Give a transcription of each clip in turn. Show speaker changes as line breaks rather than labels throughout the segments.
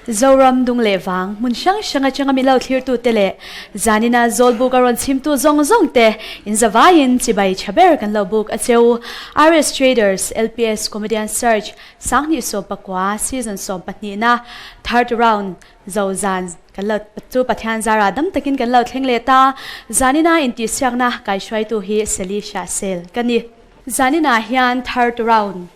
Zoram dung leh vang hmun hrang hrang atanga min lo thlirtute leh zanina Zawlbuk a rawn chhimtu zawng zawng te in zavaiin chibai tha ber kan lo buk a cheu. RS Traders LPS Comedian Search 2019 Season 12 na Third Round zo zan kan lo chu Pathian zara dam takin kan lo thleng leh ta. Zanina intihsiakna kaihruaitu hi Sally Hrahsel ka ni. Zanina hian Third Round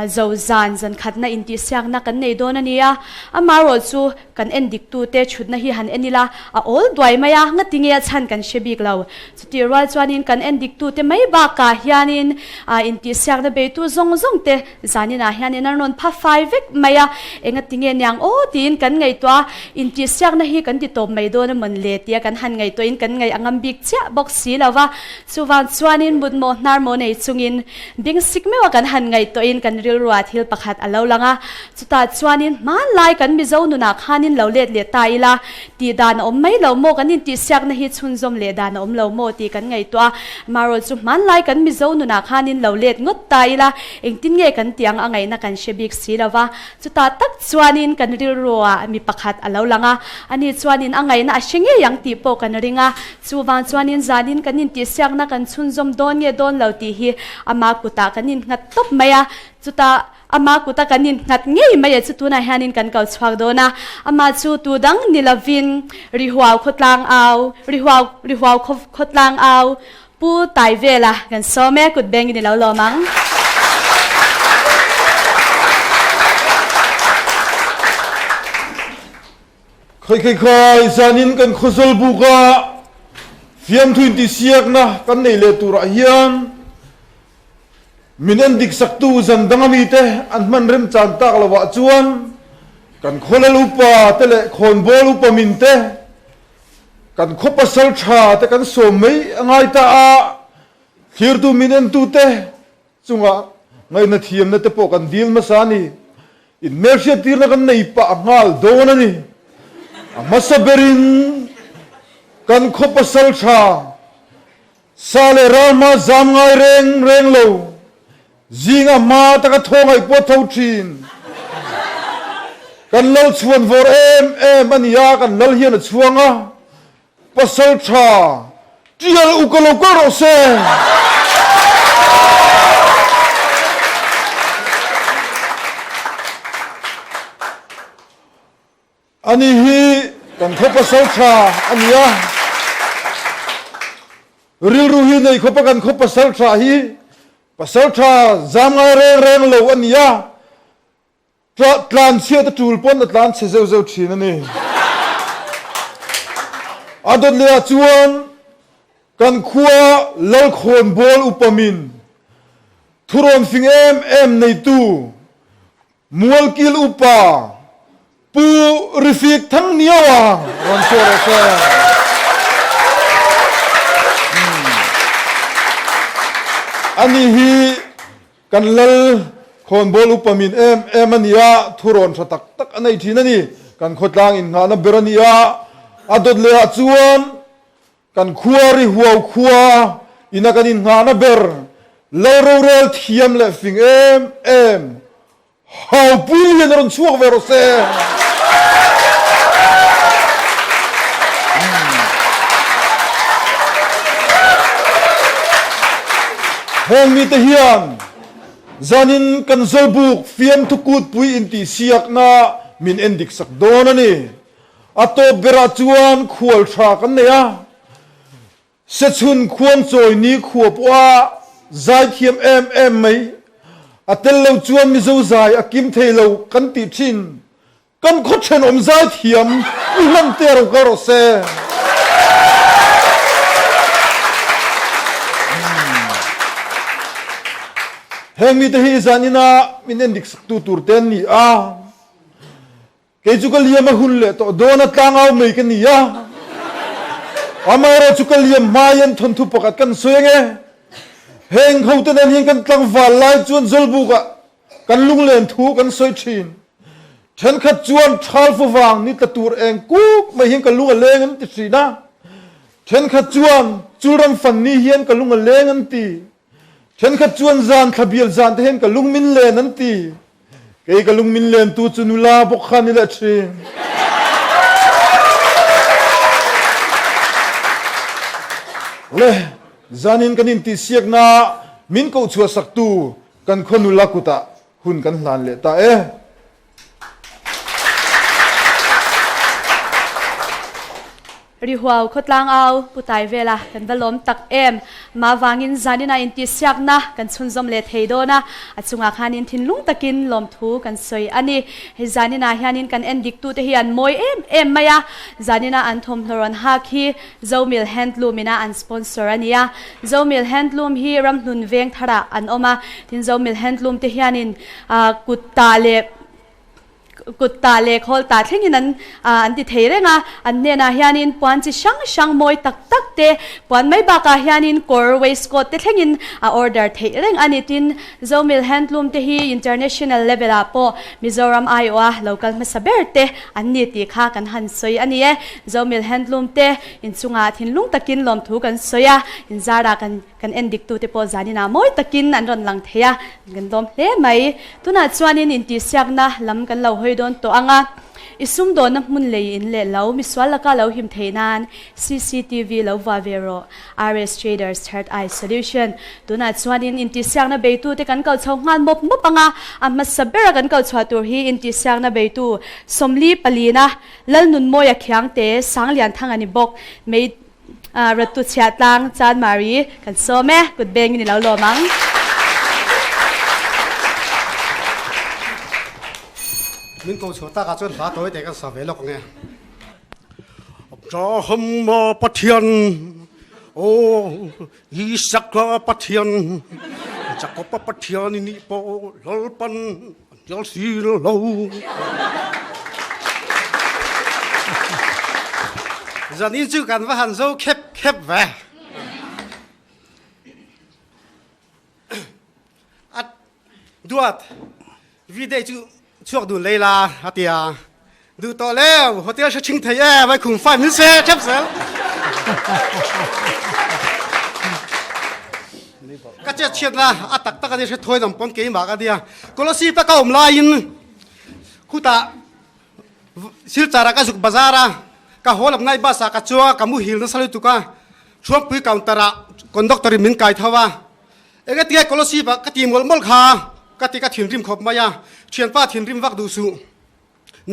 zo zan zan khatna intihsiakna kan nei dawn a ni a, amaherawh chu kan en diktute thutna hi han en ila a awl duai mai a, ngati nge a chhan kan hre bik lo. Chutih rual chuanin kan en diktute mai bakah hianin intihsiakna beitu zawng zawng te zaninah hianin an rawn pha fai vek mai a, engati nge niang aw tiin kan ngaihtuah a, intihsiakna hi kan ti tawp mai dawn a mawn le tia kan han ngaihtuahin kan ngaih a ngam bik chiah bawk si lo va, chuvang chuanin mutmawh hnarmaw nei chungin Ding sik meuh a kan han ngaihtuahin kan rilruah thil pakhat a lo lang a, chutah chuanin hmanlai kan Mizo nunah khanin lo let leh ta ila, tih dan a awm mai lo maw, kan intihsiakna hi chhunzawm leh dan a awm lo maw tih kan ngaihtuah a, marawh chu hmanlai kan Mizo nunah khanin lo let ngawt ta ila, engtin nge kan tih ang a ngaihna kan hre bik si lo va, chutah tak chuanin kan rilruah mi pakhat a lo lang a, ani chuanin a ngaihna a hre ngei ang tih pawh kan ring a. Chuvang chuanin zanin kan intihsiakna kan chhunzawm dawn nge dawn lo tih hi ama kutah kan innghat tawp mai a, chutah ama kuta kan innghat ngei mai a chu tunah hianin kan kal chhuak dawn a, amah chu tu dang ni lovin Rihuau khawtlang au, Rihuau Rihuau khawtlang au Pu Taivela kan sawm e, kut bengin i lo lawm ang.
Khoi khoi khai, zanin kan khawzawl buk ah fiamthu intihsiakna kan nei leh turah hian min en dik saktu zan dang ami te an hman remchan tak lo ah chuan kan khawlel upa te leh khawnbawl upa min te kan khaw pasal tha te kan sawm mai a ngai ta a, thlirtu min entu te Chungah ngaihna thiamna te pawh kan dil hmasa a ni. Inhmelhriattirna kan nei pah nghal dawn a ni. A hmasa berin kan khaw pasal tha, sa leh ral hma zam ngai reng reng lo, zinga hma taka thaw ngaih pawh tho thin. Kan lal chhuan vawr em em a ni a, kan lal hian a chhuang a. Pasal tha tial u ka lo kal rawh se. Ani hi kan khaw pasal tha a ni a, rilru hi nei khawpa kan khaw pasal tha hi pasal tha zam ngai reng reng lo a ni a, Tlan chhiat a tul pawn a tlan chhe zeuh zeuh thin a ni. A dawt leh ah chuan kan khua Lalkhawnbawl upamin thurawn fing em em neitu Mualkil upa Pu Rifik Thangniaua rawn chhuah rawh se. Ani hi Kan lal khawnbawl upa min em em a ni a, thurawn tha tak tak a nei thin a ni. Kan khawtlang innghahna ber a ni a, a dawt leh ah chuan kan khua ri huau khua ina kan innghahna ber lal rorel thiam leh fing em em Haupui hian a rawn chhuak ve rawh se. Heng mite hian zanin kan Zawlbuk fiamthu kutpui intihsiakna min en dik sak dawn a ni. A tawp berah chuan khual tha kan nei a. Sechhun khuangchawi ni khua pawha zaithiam em em mai, a tel lo chuan Mizo zai a kim thei lo kan tih thin. Kan khaw thenawm zaithiam i hlan te ro kal rawh se. Heng mite hi zanin a min en dik saktu tur te an ni a. Kei chu ka liam a hun leh tawh dawn a, tlangau mai ka ni a. Amaherawh chu ka liam hma hian thawnthu pakhat kan sawi ang e. Heng hote nen hian kan tlangval lai chuan Zawlbukah kan lunglen thu kan sawi thin. Thenkhat chuan thal favang ni tla tur eng kuk mai hian ka lung a leng an ti thin a. Thenkhat chuan chulram fan ni hian ka lung a leng an ti. Thenkhat chuan zan thlabial zan te hian ka lung min len an ti. Kei ka lung min lentu chu nula bawk kha ni leh ṭhin. Le, zanin kan intihsiakna min kohchhuah saktu kan khaw nula kutah hun kan hlan leh ta e.
Rihuau khawtlang au Pu Taivela kan va lawm tak em. Mah vangin zanin ah intihsiakna kan chhunzawm leh thei dawn a, a chungah khanin thinlung takin lawmthu kan sawi a ni. Hei zanin ah hianin kan en diktute hi an mawi em em mai a, zanin ah an thawmhnaw rawn hak hi Zomil Handloom ina an sponsor a ni a. Zomil Handloom hi ramhlun veng tharah an awm a, tin Zomil Handloom te hianin kut tah leh Kut tah leh khawl tah thlengin an an ti thei reng a, an hnenah hianin puan chi hrang hrang mawi tak tak te, puan mai bakah hianin kawr, waistcoat te thlengin a order theih reng a ni. Tin, Zomil Handloom te hi international level ah pawh Mizoram aiawha lo kal hmasa ber te an ni tih kha kan han sawi a ni e. Zomil Handloom te inchungah thinlung takin lawmthu kan sawi a, inzarah kan. Kan en diktute pawh zaninah mawi takin an rawn lang thei a, kan lawm hle mai. Tunah chuanin intihsiakna lam kan lo hawi dawn tawh ang a, i sumdawnna hmun lei in leh lo, misual laka lo him theih nan cctv lo vua ve rawh, RS Traders Third Eye Solution. Tunah chuanin intihsiakna beitute kan kal chho nghal mawp mawp ang a, a hmasa bera kan kal chhuah tur hi intihsiakna beitu 44 palina Lalnunmawia Khiangte, Sanglianthanga ni bawk, May. Rawttu chhiah tlang Chanmari kan sawm e, kut bengin i lo lawm ang.
Min ko chhuah takah chuan hla tawi te kan sa ve lawk ang e. Abraham Pathian, aw Isaka Pathian, Jakob Pathian i nih pawh Lalpan a hnial si lo. Zanin chu kan va han zo khep khep ve. At duat video chu chuak dun lei la atia du to leo hotel sha ching thei e vai khum fai min se thep sel ka che chiat na a tak tak ani hre thoi lam pon keimah ka nia kolosi pa ka awm laiin khuta silchara ka zuk bazar a ka haw lam nai bus ah ka chuang a ka muhil nasa lutuk a Thuangpui counter ah conductor in min kai tho a enge tinge kolosi pa ka ti mawlh mawlh kha ka ti ka thinrim khawp mai a thianpa thinrim vak duh suh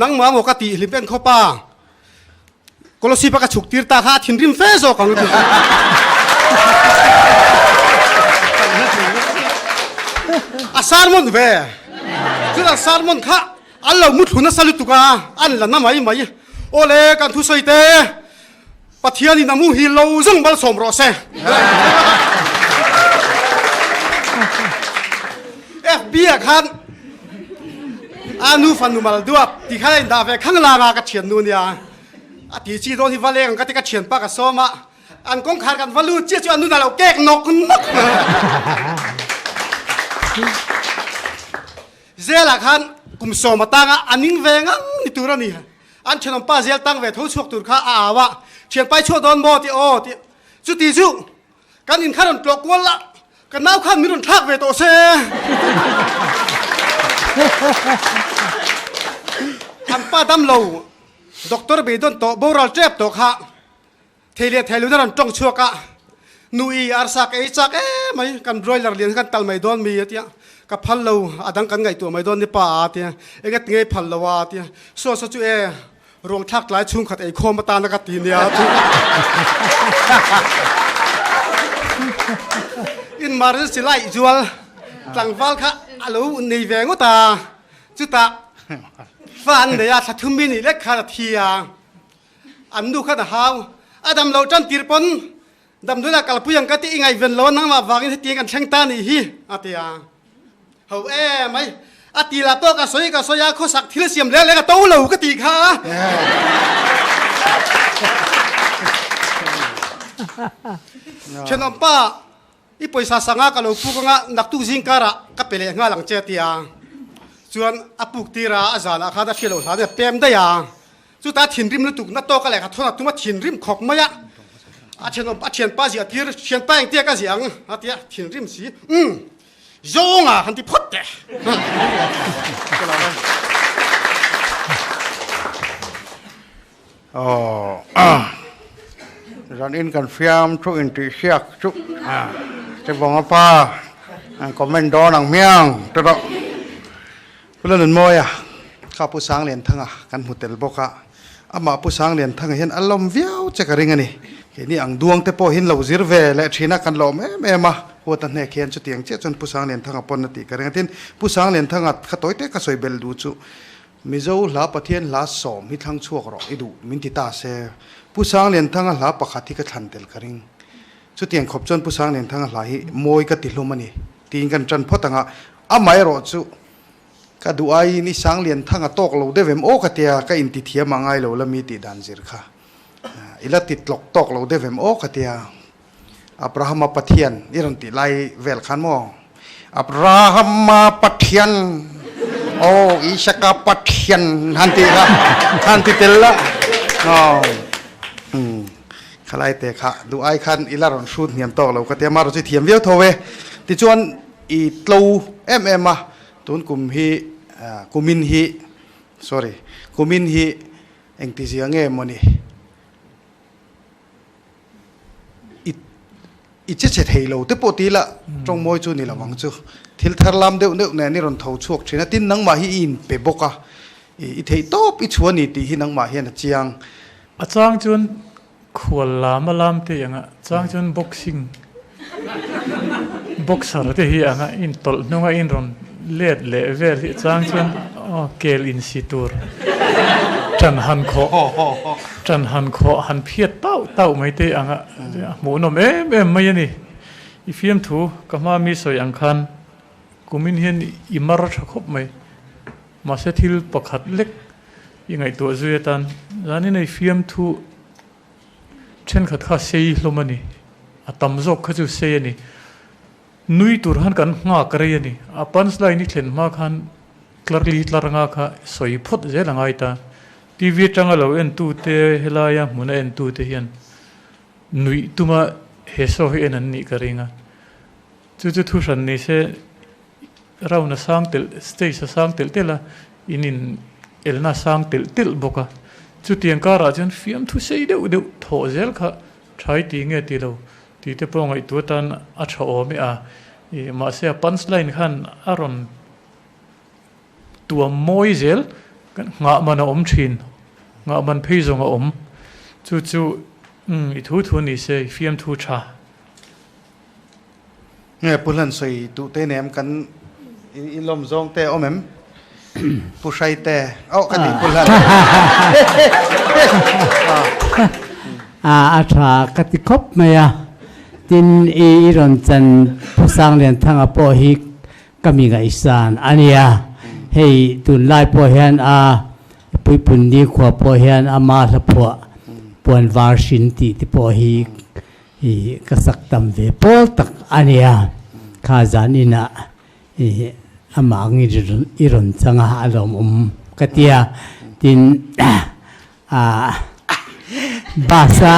Nangmah maw ka tih hlim en khawp a, Kolosip a ka chhuk tir ta kha a thinrim fe zawk ang ti. A sermon ve. Chuan sermon kha an lo mu thlu nasa lutuk a, an la na mai mai. Awle kan thusawi te Pathianin a muhil lo zawng malsawm rawh se. FB ah khan a nu fanu mal duap ti khan a indah ve khang lang a ka thian nu nia. A ti chi dawn hi va leng ang ka ti ka thian pa ka sawm a. An kawngkhar kan va lut chiah chu a nun a lo kek nawk nawk. Zelah khan kum sawm atanga a ning ve ngang ni tur a ni. An thenawm pa zel tang ve tho chhuak tur kha a au a, Thian pai chhuak dawn maw? ti aw ti. Chuti chu kan in kha rawn tlawh kual la, ka nau khan min rawn thlak ve tawh se. An pa dam lo, doctor beidawn tawh boral tep tawh kha Thei leh thei luna rawn tawng chhuak a, Nu i arsa ka ei chak em mai, kan broiler lian kha kan tal mai dawn mi a tia, ka phal lo, a dang kan ngaihtuah mai dawn ni pa a tia, eng a ti ngei phal lo a tia, saw saw chu e, ruang thlak tlai chhungkhat ei khawm atana ka ti nia a ti. Emergency light zual tlangval kha a lo nei ve ngawt a, chutah fa an nei a, thla thum mi nih lek khan a thi a. An nu khan a hau. A dam lo tan tir pawn damdawiin ah kalpui ang ka ti i ngaihven lo a nangmah vangin hetiang kan thleng ta nih hi a ti a. Ho em ai. A ti lah pawh ka sawi ka sawi a khawsak thil siam leng leng a to lo ka ti kha a. Thenawm pa i pawisa sanga ka lo puk anga naktuk zingkarah ka pe leh nghal ang che a ti a. Chuan a puk tir a a zanah khan a hriat loh hlan a pem daih a. Chutah thinrim lutuk na tawk a lehkha thawn a tum a thinrim khawp mai a, a thianawm a thianpa ziah tir, thianpa engtia ka ziah ang a tia thinrim si, umm. Zawnga han ti phawt teh.
Aw zan in kan fiam chu in tih siak chu che vawng a pa an comment dawn ang hmiang te rawh Pu Lalnunmawia kha Pu Sanglianthanga kan hmu tel bawk a amah Pu Sanglianthanga hian a lawm viau che ka ring a ni keini ang duang te pawh hin lo zir ve leh thin a kan lawm em em a huat a hnek hian chutiang chiah chuan Pu Sanglianthanga pawn a tih ka ring a tin Pu Sanglianthanga kha tawi te ka sawi belh duh chu Mizo hla Pathian hla sawm hi thlang chhuak rawh i duh min ti ta se. Pu Sanglianthanga hla pakhat hi ka thlan tel ka ring. Chutiang khawp chuan Pu Sanglianthanga hla hi mawi ka ti hlawm a ni tiin kan tan phawt ang a, amaherawh chu ka duh aiin i Sanglianthanga tawk lo deuh em aw ka tia ka inti thiam a ngai lo la mi tih dan zir kha i la ti tlawk tawk lo deuh em aw ka tia. Abrahama Pathian i rawn tih lai vel khan maw? Abrahama Pathian, aw Isaka Pathian han tih kha han ti tel la. Aw khalai te kha duh ai khan i la rawn hrut hniam tawk lo ka tia ma rawn chu thiam viau tho e. Tichuan i tlo em em a, tun kum hi kumin hi sorry kumin hi engtizia nge mawni? I i che chhe thei lo te pawh ti ila tawng mawi chu ni lo ang chu. Thil thar lam deuh deuh nen i rawn tho chhuak thin a, tin nangmah hi i inpe bawk a, i theih tawp i chhuah a ni tih hi nangmah hian a chiang.
A chang chuan khual lam a lam te ang a, chang chuan boxing boxer te hi ang a, intawlh hnunga inrawn let leh vel hi chang chuan aw kel insi tur tan han khawh tan han khawh han phiat tauh tauh mai te ang a, a hmuhnawm em em mai a ni. I fiamthu ka hma mi sawi ang khan kumin hian i mar tha khawp mai. Mahse thil pakhat lek i ngaihtuah zui atan zanin a i fiamthu Thenkhat kha sei hlawm a ni. A tam zawk kha chu sei a ni. Nui tur khan kan nghak rei a ni. A punch line i thlen hma khan tlarli tlar nga kha sawi phawt zel a ngai ta. TV atanga lo entute helaia hmuna entute hian nuih tuma he show hi en an nih ka ring a. Chu chu thu hran ni se Round a sang telh, stage a sang telh telh a, in in elna a sang telh telh bawk a. Chutiang karah chuan fiamthu sei deuh deuh thawh zel kha thai ti nge ti lo tih te pawh ngaihtuah atan a tha awm e a. Ih mahse a punch line khan a rawn tuam mawi zel, nghah man a awm thin, nghah man phei zawng a awm. Chu chu i thu thu ni se i fiamthu tha.
Nge Pu Hlan sawi duh te nem kan i lawm zawng te awm em? Pu Hrai te oh ka ti Pu Hlan.
A tha ka ti khawp mai a, tin i i rawn chan Pu Sanglianthanga pawh hi ka mi ngaihsan a nia, hei tunlai pawh hian a puipun nikhua pawh hian ama hlaphuah puan var hrin tih te pawh hi I ka sak tam ve pawl tak a nia, kha zan inah i amah ang i rawn chang a, a lawmawm ka ti a, tin ah bus a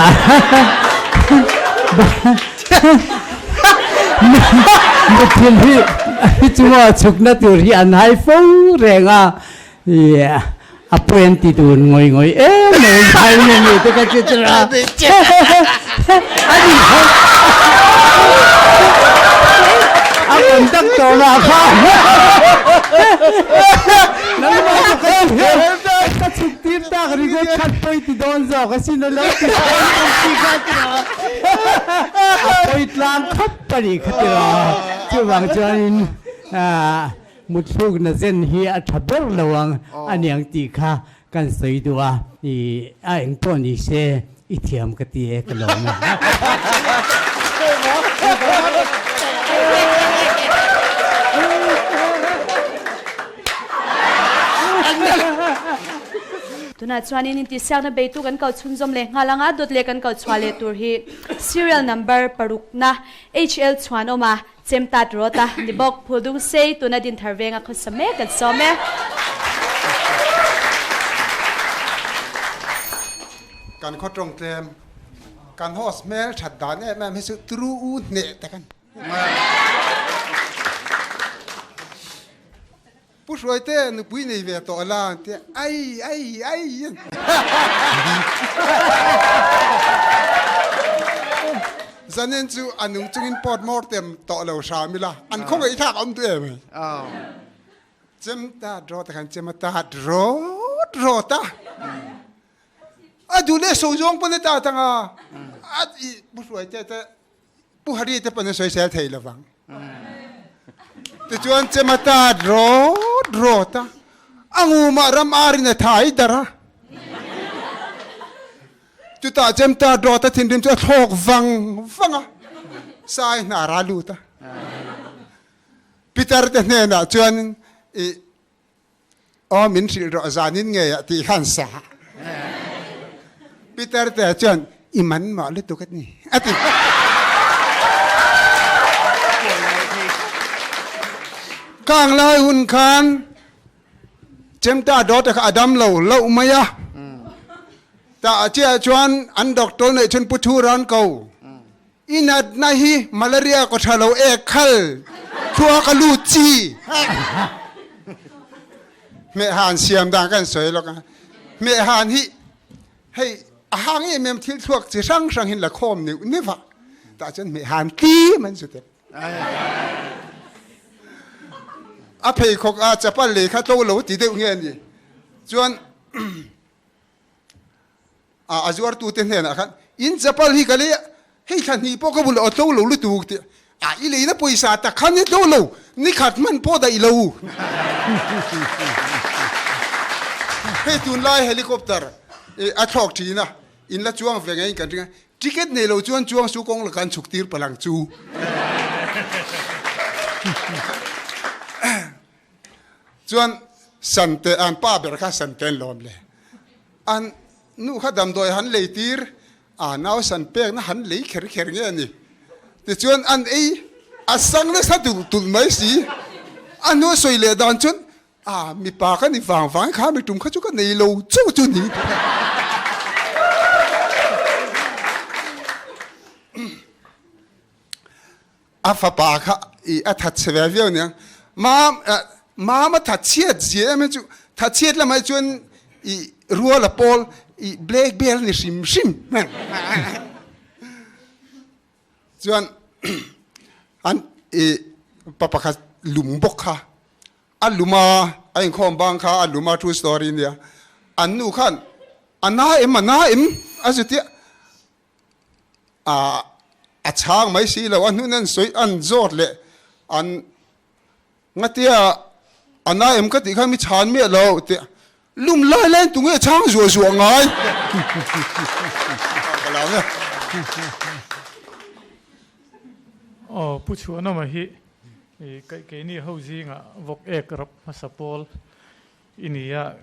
muthilh hi chunga chhukna tur hi an hai fo reng a, I a pawi an ti dun ngawih ngawih em mai in phai nge ni te ka ti tir a. Ani a conductor lah kha nangmah chu ka ka chhuk tir tak ringawt khat pawi ti dawn zawk asin a lo ti kha ti a. A pawi tlang khawp a nih kha ti a. Chuvang chuanin Muthlukna zen hi a tha ber lo ang a niang tih kha kan sawi duh a, i a eng pawh ni se i thiam ka ti e ka lawm e.
Tunah chuanin intihsiakna beitu kan kal chhunzawm leh nghal anga dawt leh kan kal chhuah leh tur hi serial number parukna HL Chhuanawma Chemtat rawt a ni bawk. Phuldung sei tuna Dinthar venga khawsa mek an sawm e.
Kan khaw tawng tlem, kan host hmel that dan em em hi chu turu u hneh tak a ni.
Hruaite nupui nei ve tawh la an tia, ai ai ai an Zanin chu a nung chungin pawt mawr tem tawh lo hram ila, an khawngaih thlak a awm duh em? Chem tat rawt a khan chem a tat rawt rawt a, a duh leh so zawng pawn a tat ang a, a i Pu Hruaite te Pu Hari te pawn a sawisel thei lovang. Tichuan chem a tat rawt rawt a, a ngumah ram arin a thai dar a. Chutah chem tat rawt a thinrim chu a thlawk vang vang a, sai hnar a lut a. Peter te hnenah chuan i Aw min hrilh rawh zanin ngei ah tih khan sa. Peter te chuan i man mah lutuk a ni a ti. Kang lai hun khan Chemta dawt kha a dam lo loh mai a. Tah chiah chuan an doctor neih chhun Pu Thuran ko. I natna hi malaria kaw tha lo ek khal thua ka lut chi. Hmehhan siam dan kan sawi lawk a. Hmehhan hi hei a hang em em thil thluak chi hrang hrang hin la khawm neuh neuh a. Tah chuan hmehhan tlem an zu tel. A pheikhawk a chapal lei kha tlo lo ti deuh nge ni. Chuan A a zuartute hnenah khan, In chapal hi ka lei a, hei thla hnih pawh ka bul a tlo lo lutuk tih a, i leina pawisa tak khan i tlo lo, ni khat hman pawh daih lo. Hei tunlai helicopter a thlawk thin a, in la chuang ve ngeiin kan ring a, ticket nei lo chuan chuang su kawng laka an chhuk tir palang chu. Chuan Sante an pa ber kha Sante an lawm le. An nu kha damdawi han lei tir a nau san pekna han lei kher kher nge a ni. Tichuan an ei a sang nasa tulh tulh mai si. A hnu sawi leh dan chuan a mipa ka ni vang vang kha mi tum kha chu ka nei lo chauh chu ni. A fapa kha i a that chhe ve viau aniang. Mam mam a that chhiat zia em chu that chhiat lamah chuan i rual a pawl i black belt ni hrim hrim. Chuan an i pa pakhat lum bawk kha a lum a a inkhawm bang kha a lum a true story ania. An nu khan a na em a na em a zutiah a a chhang mai si lo a hnun an sawi an zawt leh an ngatia a na em ka tih khan mi chhan miah lo tih lum lai lai in tunge chhang zuah zuah ngai ka lo nia.
Aw Pu Chhuanawma hi keini ho zingah vawk ek rap hmasa pawl I ni a,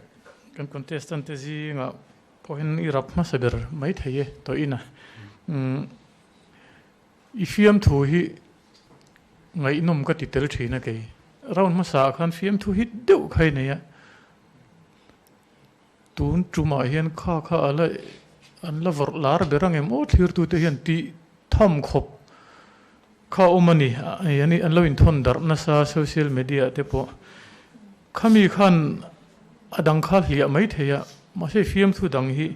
kan contestant te zingah pawh hian i rap hmasa ber mai thei e tawh in a. I fiamthu hi ngaihnawm ka ti tel thin a kei. Round hmasa ah khan fiamthu hi deuh kha i nei a, tun tumah hian kha kha a la an la vawrh lar ber ang em aw thlirtute hian tih tham khawp kha a awm a ni. An lo inthawn darh nasa social media ah te pawh. Khami khan a dang kha hliah mai thei a, mahse fiamthu dang hi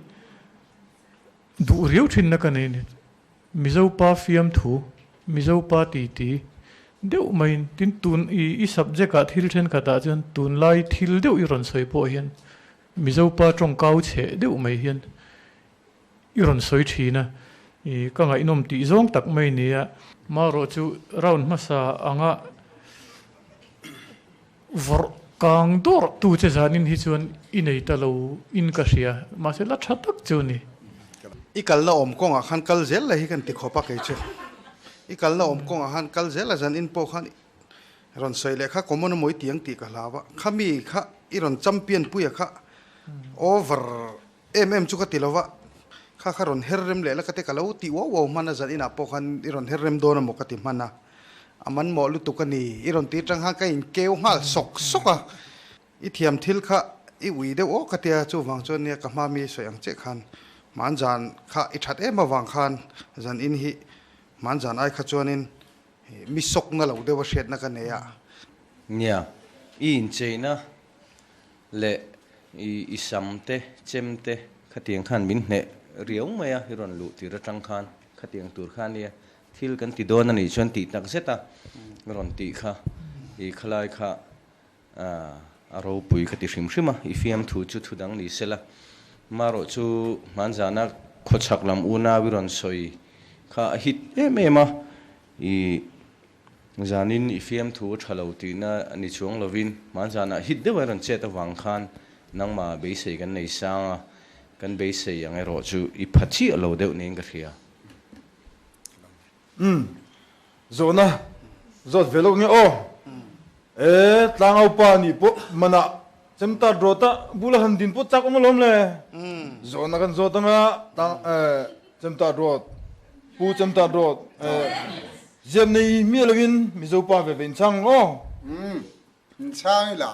duh riau thinna ka nei a ni. Mizo pa fiamthu, Mizo pa titi deuh maiin tin tun i i subject ah thil thenkhatah chuan tunlai thil deuh i rawn sawi pawh hian Mizo pa tawngkau chheh deuh mai hian I rawn sawi thin a, i ka ngaihnawm tih zawng tak mai ni a. Marawh chu round hmasa anga vawrh kang dawrh tu che zanin hi chuan i nei ta lo in ka hria, mahse la tha tak chu ni.
I kalna awm kawngah khan kal zel la hi kan ti khawp a kei chu. I kalna awm kawngah khan kal zel a zan in pawh khan rawn sawi leh kha common amaw i ti ang tih ka hlau a, khami kha i rawn champion puia kha over Em em chu ka ti lo va, kha kha rawn her rem leh la ka te ka lo ti uau uau hman a, zan inah pawh khan i rawn her rem dawn amaw ka ti hman a, a man mawh lutuk a ni, i rawn ti atang khan ka inkeu nghal sawk sawk a, i thiam thil kha i ui deuh aw ka tia, chuvang chuan nia ka hma mi sawi ang chiah khan hman zan kha i that em avang khan zan in hi hman zan ai kha chuanin mi sawkna lo deuh a hriatna ka nei a.
Nia. I incheina leh i i sam te, chem te khatiang khan min hneh riau mai a, i rawn luh tir atang khan khatiang tur kha ania thil kan ti dawn a nih chuan tih tak zet a rawn tih kha i khalai kha a ropui ka ti hrim hrim a, i fiamthu chu thu dang ni sela marawh chu hmanzana khawchhak lam unau i rawn sawi kha a hit em em a, i Zanin i fiamthu a tha lo tihna a ni chuang lovin hmanzanah hit deuh a rawn chet avang khan nangmah beisei kan nei sang a, kan beisei ang erawh chu i pha chiah lo deuh niin ka hria.
Umm, zawhna zawt ve lo nge aw. E, tlangaupa nih pawh manah chemtat rawta bula han din pawh chak awm alawm le. Zawhna kan zawt anga tlang e, chemtat rawt, pu chemtat rawt e, Ziap nei miah loin Mizo pa ve ve in chhang aw.
Umm, in chhang ila.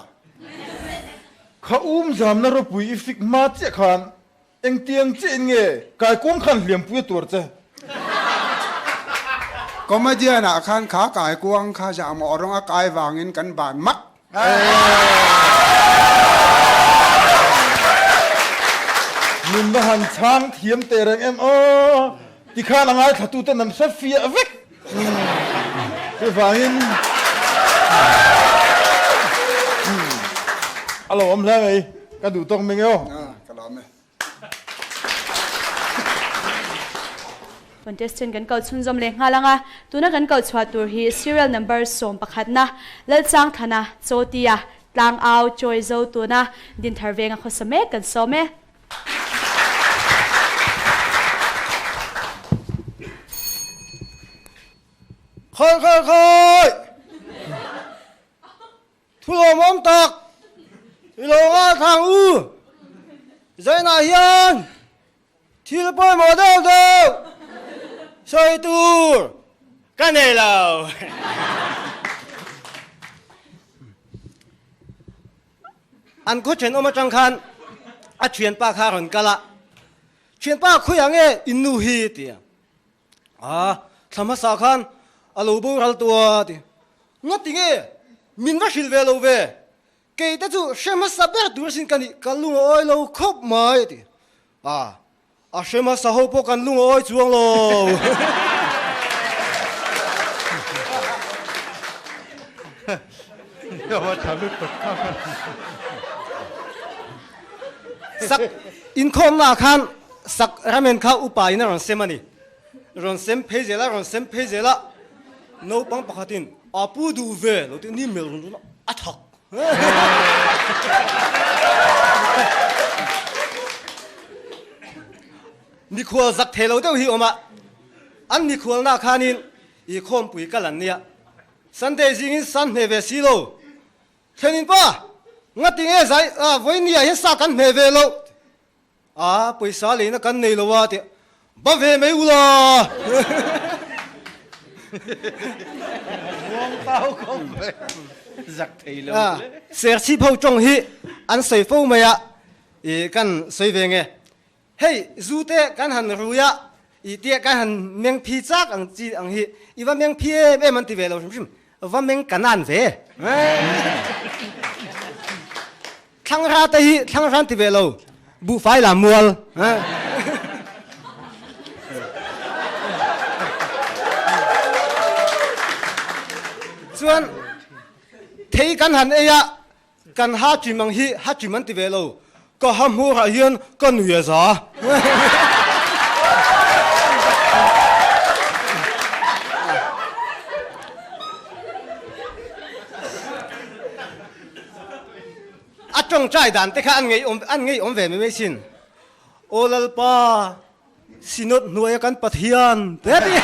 Kha um zamna ropui i fik hma chiah khan engtiang chiah in nge kaikuang khan hliampui a tuar che?
Comedian ah khan kha kaikuang kha zahmawh rawng a kai vangin kan ban mak.
Min va han chhang thiam teh reng em aw tikhan a ngaithla tuten an hre fiah vek. Chuvangin a lo awm hle mai ka duh tawk mai nge aw.
Ka lawm e.
Contestant kan koh chhunzawm leh nghal ang a, tuna kan koh chhuah tur hi serial number 11 na Lalchangthana Chawtia Tlangau Chawi Zo tuna Dinthar Venga khawsa mek kan sawm e.
Khawi khawi khawi! Thu lawmawm tak i lo ngaithlang u. Zainah hian thil pawimawh deuh deuh sawi tur ka nei lo. An khaw thenawm atang khan a thianpa kha a rawn kal a, Thianpa khawiah nge in nu hi? ti a. A, thla hmasa khan a lo boral tua ti. Ngati nge? Min va hrilh ve lo ve. Kei te chu hre hmasa ber tur asin ka nih, ka lung a awi lo khawp mai a ti. A, a hre hmasa ho pawh kan lung a awi chuang lo. Sak inkhawmna ah khan sak ramen kha upa in a rawn sem a ni. Rawn sem phei zel a, rawn sem phei zel a, naupang pakhatin a pu duh ve lo tih ni mel rawn rawn a thak. Mikhual zak thei lo deuh hi awm a, an mikhualna khanin i khawmpui kal an nia. Sunday zingin san hmeh ve si lo. Thlenin pa, ngati nge zai a vawinia hian sa kan hmeh ve loh? A, pawisa leina kan nei lo a tih ba ve mai ula.
Muang tau khawp mai, zak thei lo hle.
Serchhip ho tawng hi an sawi fo mai a, i kan sawi ve nge. Hei, zu te kan han rui a, i tia kan han meng phi chak ang chi ang hi, i va meng phi em em an ti ve lo hrim hrim, va meng kanan ve. Thlangra te hi thlangra an ti ve lo, buhfai la mual. Chuan thei kan han ei a, Kan ha chim ang hi ha chim an ti ve lo, ka ha hmur ah hian ka nui a za. A tawngtai dan te kha an ngei awm an ngei awm ve mai mai sin. Aw Lalpa, Synod hnuaia kan Pathian te a ti.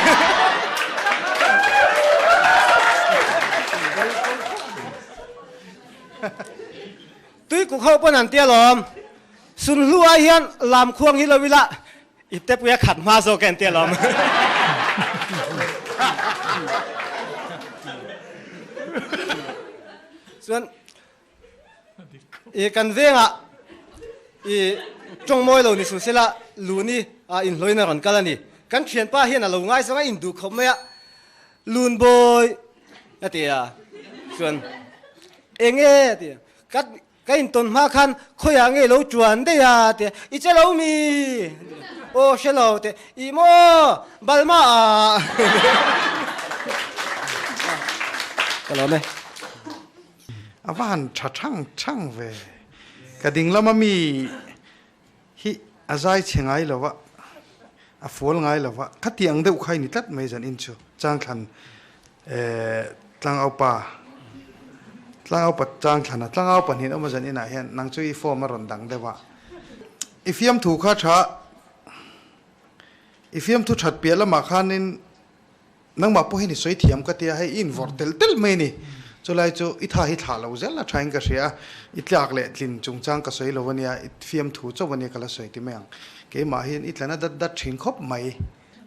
Tuikuk ho pawn an ti alawm. Sunhlu ai hian lamkhuang hi lo ila iptepui a khat hma zawk e an ti alawm. Chuan I kan vengah i tawng mawi lo ni suh sela lun i inhlawin a rawn kal a ni. Kan thianpa hian a lo ngaisang a induh khawp mai a, Lun bawi a ti a, chuan.
Eng e? A ti a. Ka ka intawn hma khan khawiah nge lo tuan daih a? A ti a. I che lo mi? Aw hre lo te. Ih maw? Balma ah. Ka lawm e.
A va han tha thang thang ve. Ka ding lama mi hi a zai chhe ngai lo a, a fual ngai lo a, khati ang deuh kha i ni tlat mai zan in chu. Changthlan Tlangaupa Tlangaupa Changthlana Tlangaupa hnin awm a zan inah hian nang chu i form a rawn dang deuh a. I fiamthu kha tha I fiamthu that piah lamah khanin Nangmah pawh hian i sawi thiam ka tia, hei i invawrh telh telh mai a ni. Chulai chu i tha hi thlah lo zel a thain ka hria a, i tlak leh tlin chungchang ka sawi lo a nia, i fiamthu chauh a nia ka la sawi ti mai ang. Keimah hian i tlana dat dat thin khawp mai.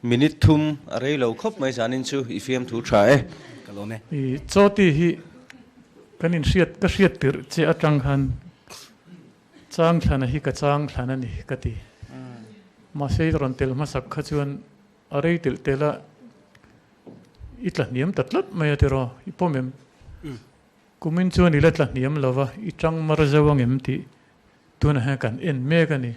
Minute thum a rei lo khawp mai zanin chu i fiamthu tha e.
Ka lawm e.
I chawti hi kan inhriat ka hriat tirh che atang khan Changthlana hi ka changthlan a ni ka ti. Mahse i rawn tel hmasak kha chuan A rei telh telh a, i tla hniam ta tlat mai a tiraw, i pawm em? Kumin chuan i la tla hniam lo va, i tang mar zo ang em tih tunah hian kan en mek a ni.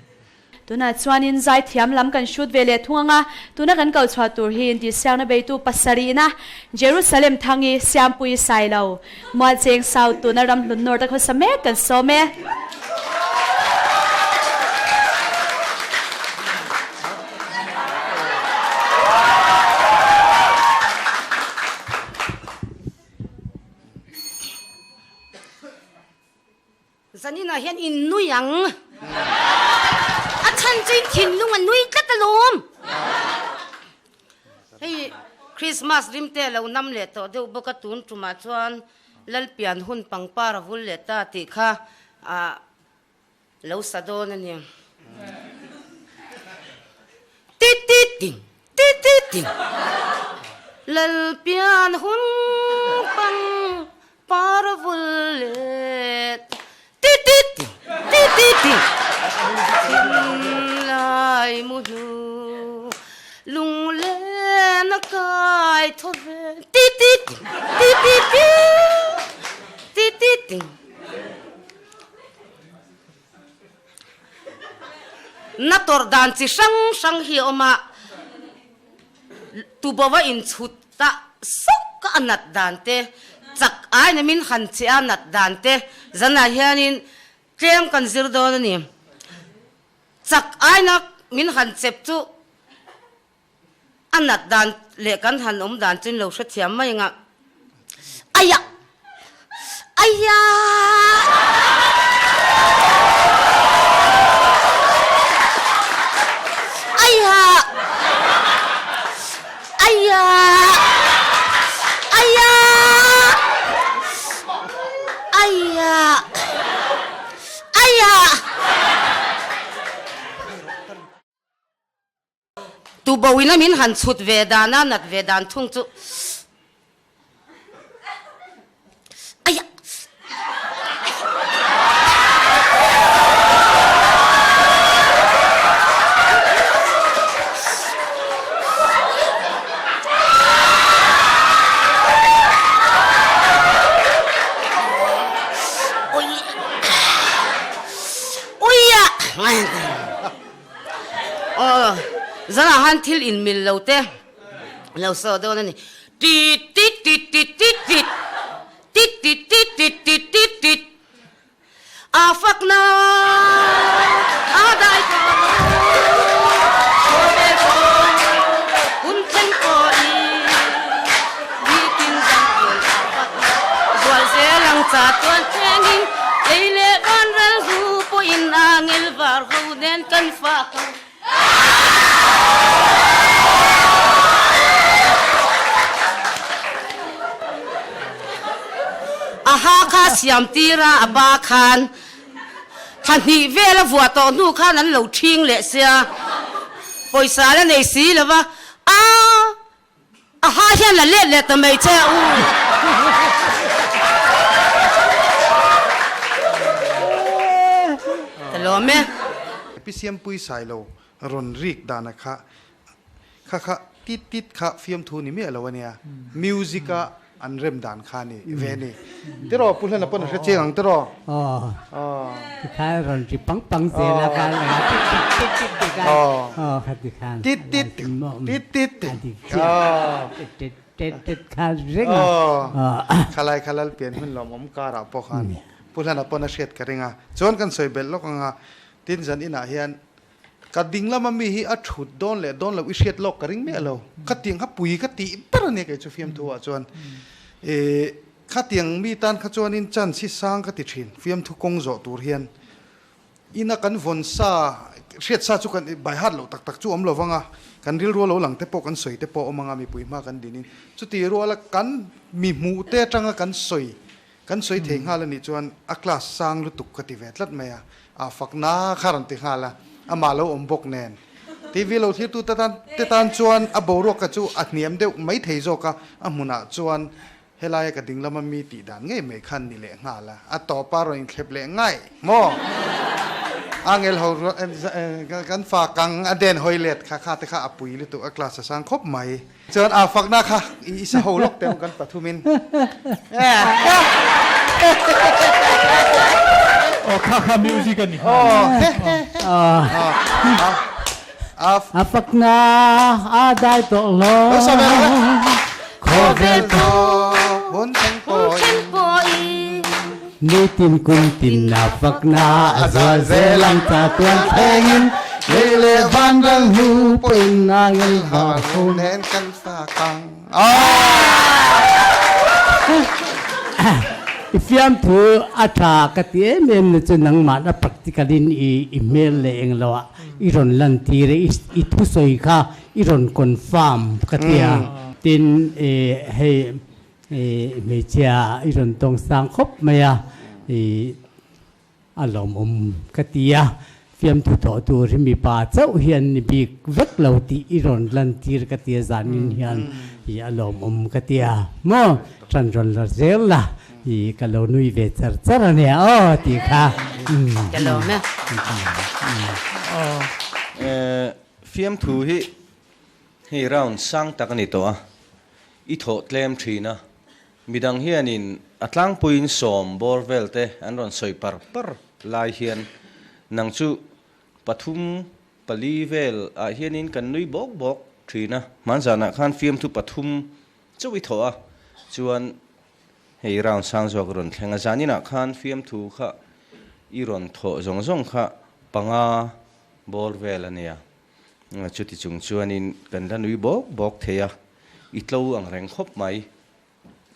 Tunah chuanin zaithiam lam kan hrut ve leh thung ang a, tuna kan ko chhuah tur hi intihsiakna beitu pasarihna Jerusalem Thangi Siampui Sailo Mualcheng South tuna ram hlun North a khawsa mek kan sawm e.
Zaninah hian in nui ang. A chhan chu in thinlung a nui tlat alawm. Hei Christmas rimte a lo nam leh tawh deuh bawk a, tun tumah chuan Lalpian hun pangpar a vul leh ta tih kha ah lo sa dawn a ni. Tit tit ting, tit tit ting. Lalpian hun pangpar a vul leh ta. Tit tit ting, tit tit ting. Thinlai mu hnu lunglen a kai thaw ve. Tit tit ting, tit tit ting, tit tit ting. Na tawrh dan chi hrang hrang hi a awm a, tuboa inchhut ta sawk a nat dan te, chak aina min han che a nat dan te zanah hianin tlem kan zir dawn a ni. Chak aina min han chep chu A nat dan leh kan han awm dan chu in lo hrethiam mai ang a. Aiah! Aiah! Aiah! Aiah! Aiah! Aiah! Aiah! Tuboin a min han chhut ve dan a, nat ve dan thung chu Aiah! Uiah! Aw, zanah han thil inmil lo te lo saw dawn a ni. Tit tit tit tit tit tit, tit tit tit tit tit tit tit, a fakna a dai tawh lo, khawvel pawh hun thleng pawhin nitin zan pian a fakna zual zel ang cha tuan thlengin lei leh vanral hnu pawhin a ngel var ho nen kan fak ang. A ha kha siam tir a, a ba khan thla hnih vel a vuah tawh hnu khan an lo ṭhing leh sia, pawisa la nei si lo va, a A ha hian la let leh ta mai che a u. Ka lawm e.
Pi Siampui Sailo rawn rik dana kha kha kha tit tit kha fiamthu ni miah lo a nia. Music a. an rem dan kha a ni ve a ni. Tiraw Pu Hlena pawn a hre chiang ang tiraw?
Aw. Tikhan rawn ri pang pang zel a khan a tit tit tit tit ti khan. Aw kha ti khan.
Tit tit tit tit
ti. Aw. Tit tit tit tit khan reng a.
Aw. Khalai kha lal pian hun lawmawm karah pawh khan Pu Hlena pawn a hriat ka ring a. Chuan kan sawi belh lawk ang a, tin zan inah hian Ka ding lama mi hi a thut dawn leh dawn lo i hriat lawk ka ring miah lo. Khatiang kha pui ka tih ber a nia kei chu fiamthu ah chuan. Ih khatiang mi tan kha chuanin chance hi sang ka ti thin fiamthu kawng zawh tur hian. Ina kan vawn sa hriat sa chu kan by heart loh tak tak chu awm lo vang a, kan rilru a lo lang te pawh kan sawi te pawh awm ang a mipui hma kan dinin. Chuti ruala kan mi hmuh te atanga kan sawi Kan sawi thei nghal a nih chuan a class sang lutuk ka ti ve tlat mai a, a fakna kha rawn ti nghal a, amah lo awm bawk nen. TV lo thirtu te tan te tan chuan a boruak ka chu a hniam deuh mai thei zawk a, a hmunah chuan helaia ka ding lama mi tih dan ngei mai khan ni leh nghal a, a tawpa rawn inthlep leh ngai maw? Angel ho kan fa kang a den hawi let kha kha te kha a pui lutuk a class a sang khawp mai. Chuan aa fakna kha i sa ho lawk teh kan pathumin.
Aw kha kha music a ni.
A fakna a dai tawh lo.
Khawvel hun thleng pawhin.
Nitin kum tin a fakna a zual zel ang chatuan thlengin
Lei leh van ral hnu pawhin a ngel har ho nen kan fak ang.
I fiamthu a tha ka ti em em na chu nangmah a practical in i hmel leh englo ah i rawn lantir a, i thusawi kha i rawn confirm ka ti a. Tin hei Hmeichhia i rawn tawng sang khawp mai a, i a lawmawm ka ti a, fiamthu thawh tur hi mipa chauh hian ni bik vek lo tih i rawn lantir ka ti a, zanin hian i a lawmawm ka ti a, maw ṭan rawn la zel la, i ka lo nui ve char char a nia aw tih kha.
Ka lawm e.
Fiamthu hi hei round sang tak a ni tawh a. I thawh tlem thin a, midang hianin a tlangpuiin sawm bawr vel te an rawn sawi par par lai hian nang chu pathum pali vel ah hianin kan nui bawk bawk thin a, hmanzanah khan fiamthu pathum chauh i thawh a, chuan hei round sang zawk rawn thleng a, zaninah khan fiamthu kha i rawn thawh zawng zawng kha panga bawr vel a nia. Chuti chung chuanin kan la nui bawk bawk thei a, i tlo ang reng khawp mai.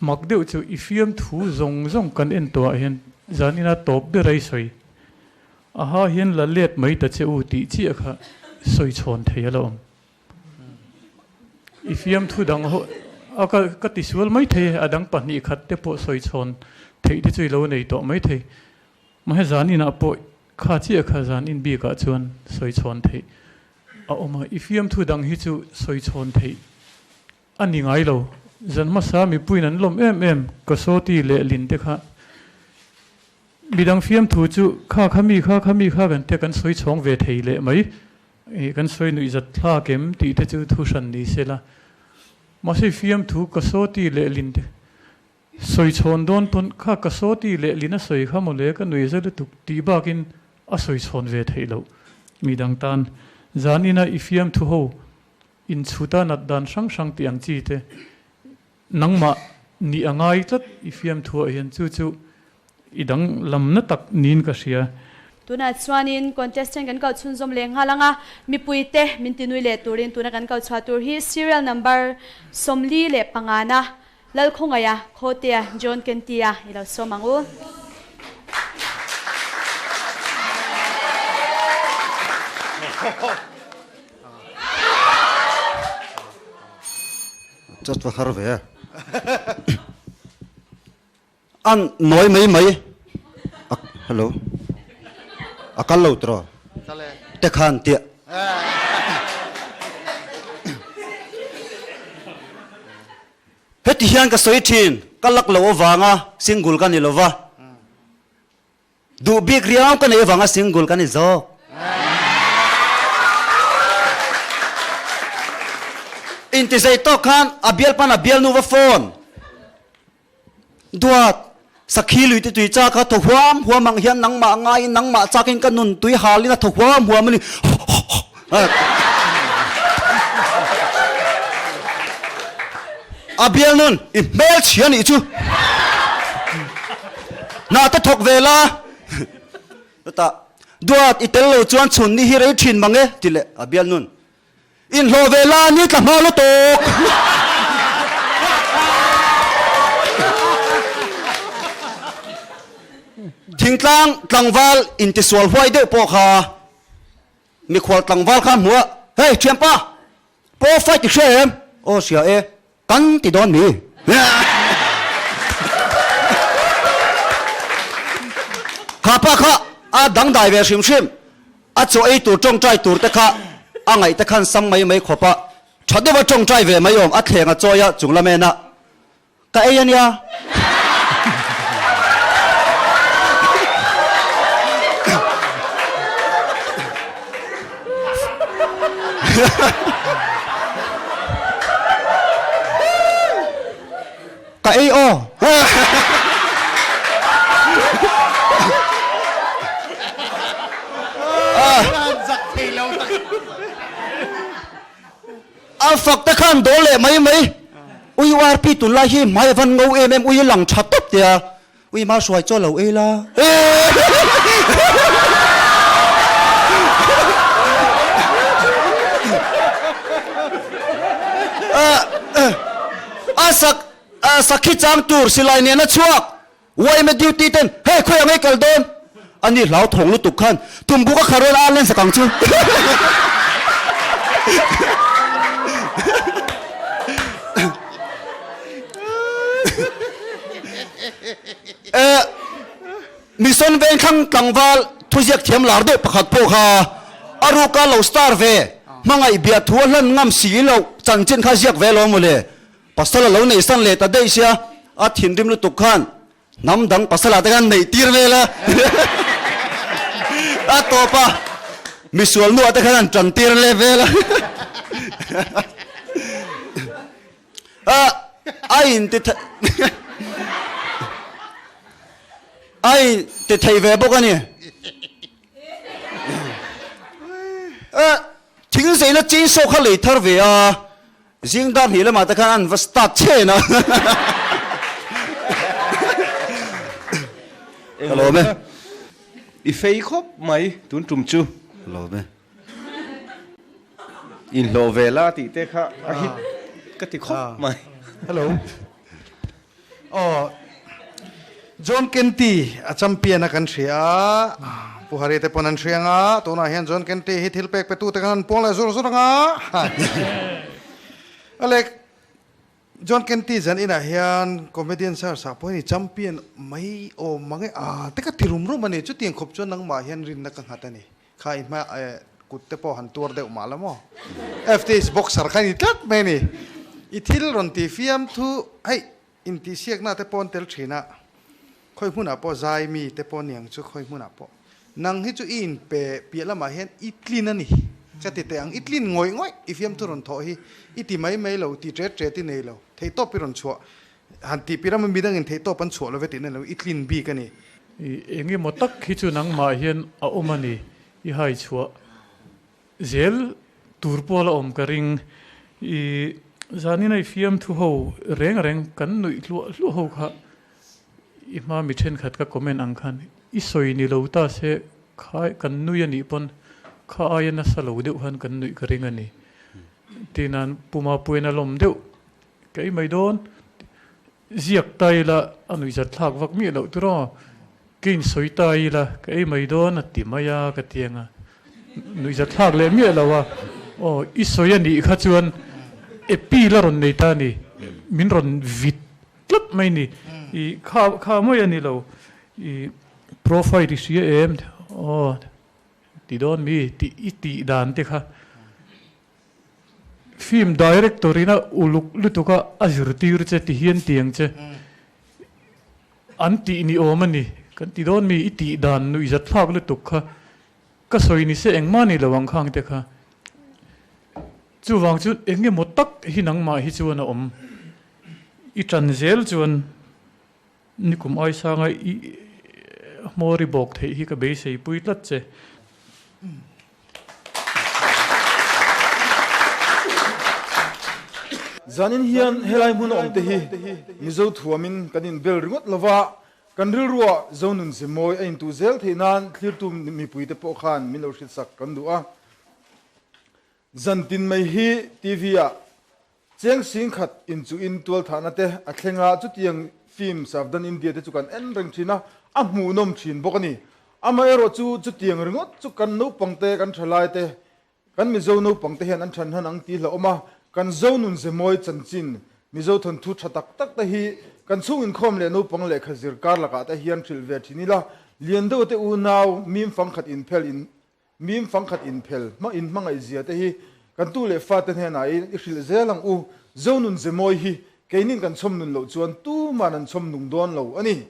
Mak deuh chu i fiamthu zawng zawng kan en tawhah hian zanina tawp ber a i sawi. Aha hian la let mai ta che u tih chiah kha sawi chhawn thei a la awm. I fiamthu dang ho a ka ka tisual mai thei e, a dang pahnih khat te pawh sawi chhawn theih te chu i lo nei tawh mai thei. Mahse zan inah pawh kha chiah kha zan in bikah chuan sawi chhawn theih a awm a, i fiamthu dang hi chu sawi chhawn theih a ni ngai lo. Zan hmasa mipuiin an lawm em em Kasawti leh Lin te kha midang fiamthu chu kha kha mi kha kha mi kha kan tia kan sawi chhawng ve thei leh mai, kan sawi nuih zat thlak em tih te chu thu hran ni se la. Mahse fiamthu Kasawti leh Lin te Sawi chhawn dawn pawn kha ka sawti leh lin a sawi kha mawle ka nui za lutuk tih bakin a sawi chhawn ve theih loh. Midang tan zan ina i fiamthu ho inchhuta nat dan hrang hrang tih ang chi te nangmah nih a ngai tlat i fiamthu ah hian chu chu i dang lamna tak niin ka hria.
Tunah chuanin contestant kan kal chhunzawm leh nghal ang a, mipuite min tinui leh turin tuna kan kal chhuah tur hi serial number 45 na Lalkhawngaia, Khawtea, John Kentia i lo sawm ang u.
Chat va har ve. An nawi mai mai. Hello. A kal lo tiraw? Te khan tiah. Heti hian ka sawi thin, ka lak loh avanga single ka ni lova, duh bik riau ka neih avanga single ka ni zawk. Intizei tawk khan a bialpan a bialnu va phone. Duat, Sakhi lui te tui chak a thaw huam huam ang hian nangmah ngaiin nangmah chakin ka nun tui halin a thaw huam huam a ni. A bial nun i hmel chhia nih chu. Hnah te thawk ve la. Chutah, Duat, i tel lo chuan chhun ni hi rei thin mang e, ti leh a bial nun. Inhlawh ve la ni tla hma lutuk. Thingtlang tlangval intisual huai deuh pawh kha mikhual tlangval kha hmu a, Hei thianpa, pro fight i hria em? Aw hria e, kan ti dawn mi. Kha pa kha a dangdai ve hrim hrim. A chaw ei tur tawngtai tur te kha a ngaih te khan sam mai mai khawp a, tha deuha tawngtai ve mai awm a thleng a chawi a chung lam en a, ka ei a nia. Ka ei aw. A fak te khan dawl leh mai mai. Ui URP tunlai hi hmai a van ngo em em ui a lang tha tawp tia. Ui ma hruai chaw lo ei la. A sak sakhi chang tur silai nena chhuak yma duty ten hei khawi ang ei kal dawn ani hlau thawng lutuk khan tumbuk a kharual a len sak ang chu. Mission Vengthlang tlangval thuziak thiam lar deuh pakhat pawh kha a ruka lo star ve, hmangaih bia thu a hlan ngam si loh chanchin kha ziak ve lo mawle. Pasal a lo neih san leh ta daih sia, a thinrim lutuk khan hnam dang pasal ah te khan neih tir vel a, a tawp a, misual nu ah te khan an tan tir leh vel a. A in ti a in ti thei ve bawk a ni. Thing zeina chainsaw kha lei thar ve a, zing dar hnih lamah te khan an va start chhen a. Ka lawm e.
I fei khawp mai tun tum chu.
Ka lawm e.
Inhlawh ve la tih te kha a hit ka ti khawp mai.
Hello. Aw John Kenty a champion a kan hria a, Pu Hari te pawn an hria anga, tunah hian John Kenty hi thil pek petu te khan an puang leh zur zur anga. A lek John Kenty zan inah hian comedian search ah pawh hian i champion mai awm mang e, a te ka ti rum rum a ni, chutiang khawp chuan nangmah hian rinna ka nghat a ni. Kha i hma kut te pawh han tuar deuh mah la maw? FTH boxer kha ni tlat mai a ni. I thil rawn ti fiam thu hei intihsiakna te pawh an tel thin a, khawi hmunah pawh zai mi te pawh niang chu khawi hmunah pawh. Nang hi chu i inpe piah lamah hian i tlin a ni ka ti teh ang. I tlin ngawih ngawih i fiamthu rawn thawh hi i ti mai mai lo, ti tet tet i nei lo. Theihtawp i rawn chhuah Han tih pi ram a midangin theihtawp an chhuah lo ve tih na lo i tlin bik a ni.
I engemaw tak hi chu nangmah hian a awm a ni, i hai chhuah zel tur pawh la awm ka ring. I zanin a i fiamthu ho reng reng kan nuih hluah hluah ho kha i hma mi thenkhat ka comment ang khan i sawi ni lo ta se kha kan nui a nih pawn kha aia nasa lo deuh khan kan nuih ka ring a ni. Tinan Puma puiin a lawm deuh Ka ei mai dawn. Ziak ta ila a nuihzat thlak vak miah loh tur aw. Ka insawi ta ila ka ei mai dawn a ti mai a ka ti ang a. Nuihzat thlak leh miah lo a. Aw i sawi a nih kha chuan appeal a rawn nei ta a ni. Min rawn vit tlat mai ni. I kha kha mawi a ni lo. I profile i hria em? Aw ti dawn mi tih i tih dan te kha. Film director in a uluk lutuk a a zirtir che ti hian tiang che an tih ni awm a ni. Kan ti dawn mi i tih dan nuihzat thlak lutuk kha ka sawi ni se engmah ni lo ang khang te kha. Chuvang chuan eng emaw tak hi nangmah hi chuan a awm. I tan zel chuan. Nikum aisanga i hmawr i bawk theih hi ka beisei pui tlat che.
Zanin hian helai hmun a awmte hi Mizo thuamin kan inbel ringawt lova, kan rilruah Zonun Zemawi a intuh zel theih nan thlirtu mipuite pawh khan min lo hrilhsak kan duh a. Zantin mai hi TV-ah Cheng singkhat inchuhin tualthahna te a thleng a, chutiang film Savdhan India te chu kan en reng thin a, a hmuhnawm thin bawk a ni. Amaherawh chu chutiang ringawt chu kan naupang te, kan thalai te, kan Mizo naupang te hian an than hnan ang tih hlauhawm a, kan Zo nun zemawi chanchin, Mizo thawnthu tha tak tak te hi kan chhung inkhawm leh naupang lehkha zir kar lakah te hian hrilh ve thin ila, lian deuh te unau mim fangkhat inphel in Mim fangkhat inphel hma in hmangaih zia te hi kan tu leh fate hnenah in i hrilh zel ang u. Zonun Zemawi hi keinin kan chhawm nun loh chuan tuman an chhawm nung dawn lo a ni.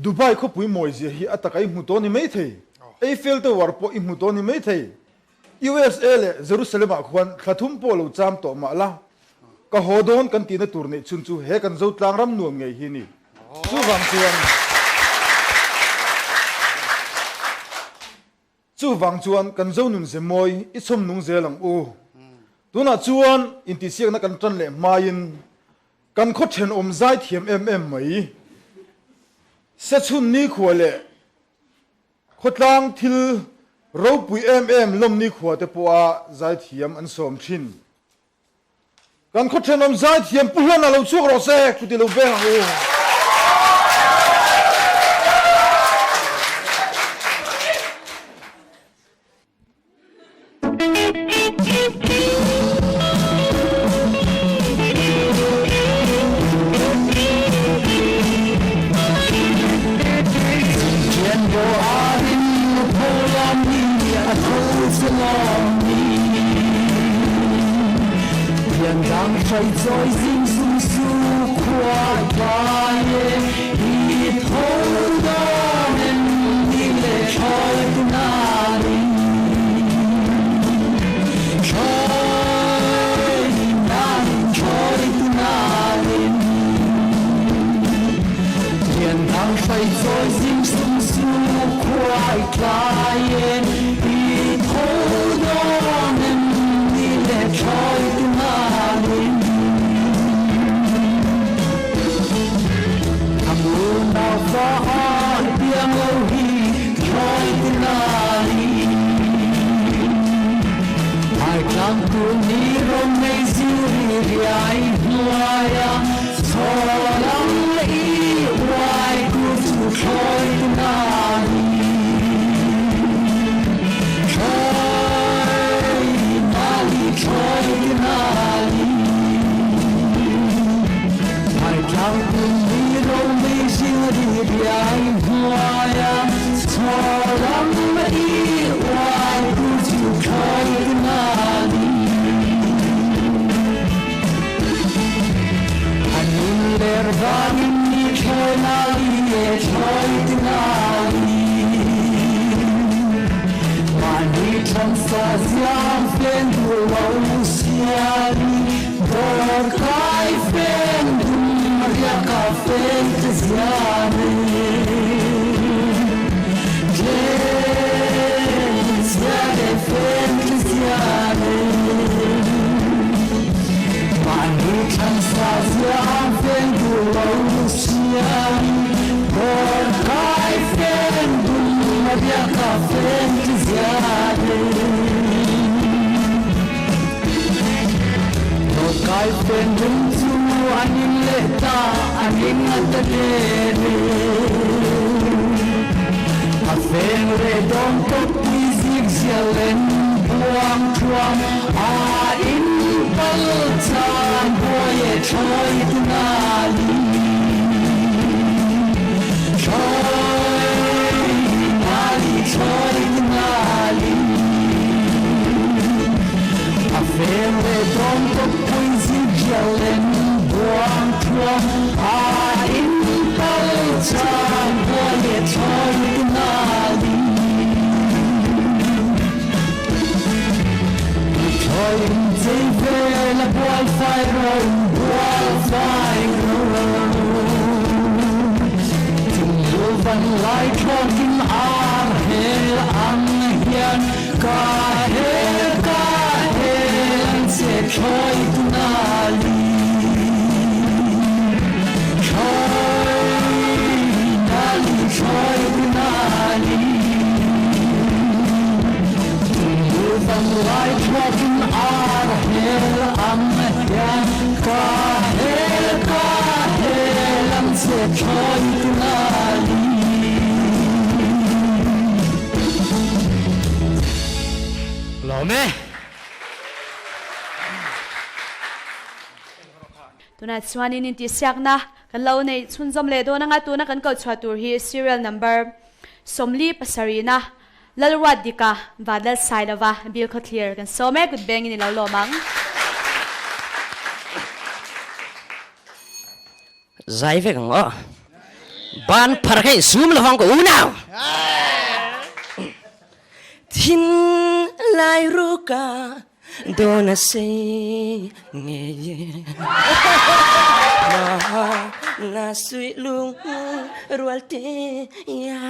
Dubai khawpui mawi zia hi a taka i hmu tawh ni mai thei. Eiffel Tower pawh i hmu tawh ni mai thei. USA leh Jerusalem ah khuan thla thum pawh lo cham tawh mah la, ka haw dawn kan tihna tur neih chhun chu he kan Zotlang ram nuam ngei hi ni. Chuvang chuan Chuvang chuan kan Zonun Zemawi i chhawm nung zel ang u. Tunah chuan intihsiakna kan tan leh hmaiin kan khaw thenawm zai thiam em em mai. Sechhun nikhua leh Khawtlang thil ropui em em lawmni khua te pawha zaithiam an sawm thin. Kan khaw thenawm zaithiam Pu Hlana lo chhuak rawh se, chuti lo veng ang u.
Inchei vel a bual fai ro, bual fai ro. Thinlu van lai thlawkin ar hel ang hian ka hel ka hel ang che thlawi tunali. Thlawi nali thlawi tunali. Thinlu van lai thlawkin ar hel ang hian ka hel ka hel ang che thlawi tunali.
Lawm e.
Tunah chuanin intihsiakna kan lo neih chhunzawm leh dawn anga tuna kan koh chhuah tur hi serial number 77na Lalruat Dika Vanlal Sailova Bill Khawthlir kan sawm e, kut bengin i lo lawm ang.
Zai vek ang aw. Ban phar kha in sum lovang ka unau. Thin lai ruka dawna sei ngei e. Ma na suih lung rual te ya.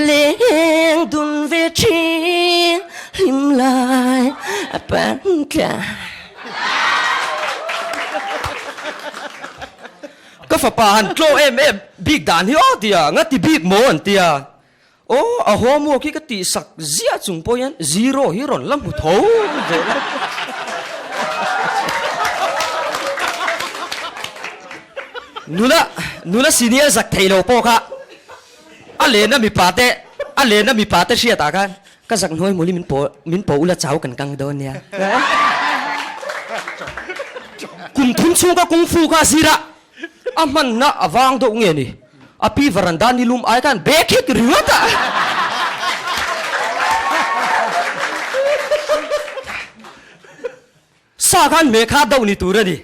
Leng dun ve thin hlim lai a pan tla. Ka fapa han tlaw em em bik dan hi aw tia nga ti bik maw an tia aw a homework hi ka tih sak ziah chung pawh hian zero hi rawn la hmu tho zel a. Nula nula senior zak thei lo pawh kha a lena mipa te a lena mipa te hriatah khan Ka zak hnuai mawli min paw min paw ula chau kan kang dawn nia. Kum thum chhung ka kung fu kha zir a, a hmanna a vang deuh nge ni? A pi varanda ni lum ai khan bag hi ti ringawt a. Sa khan meh kha deuh ni tur a ni.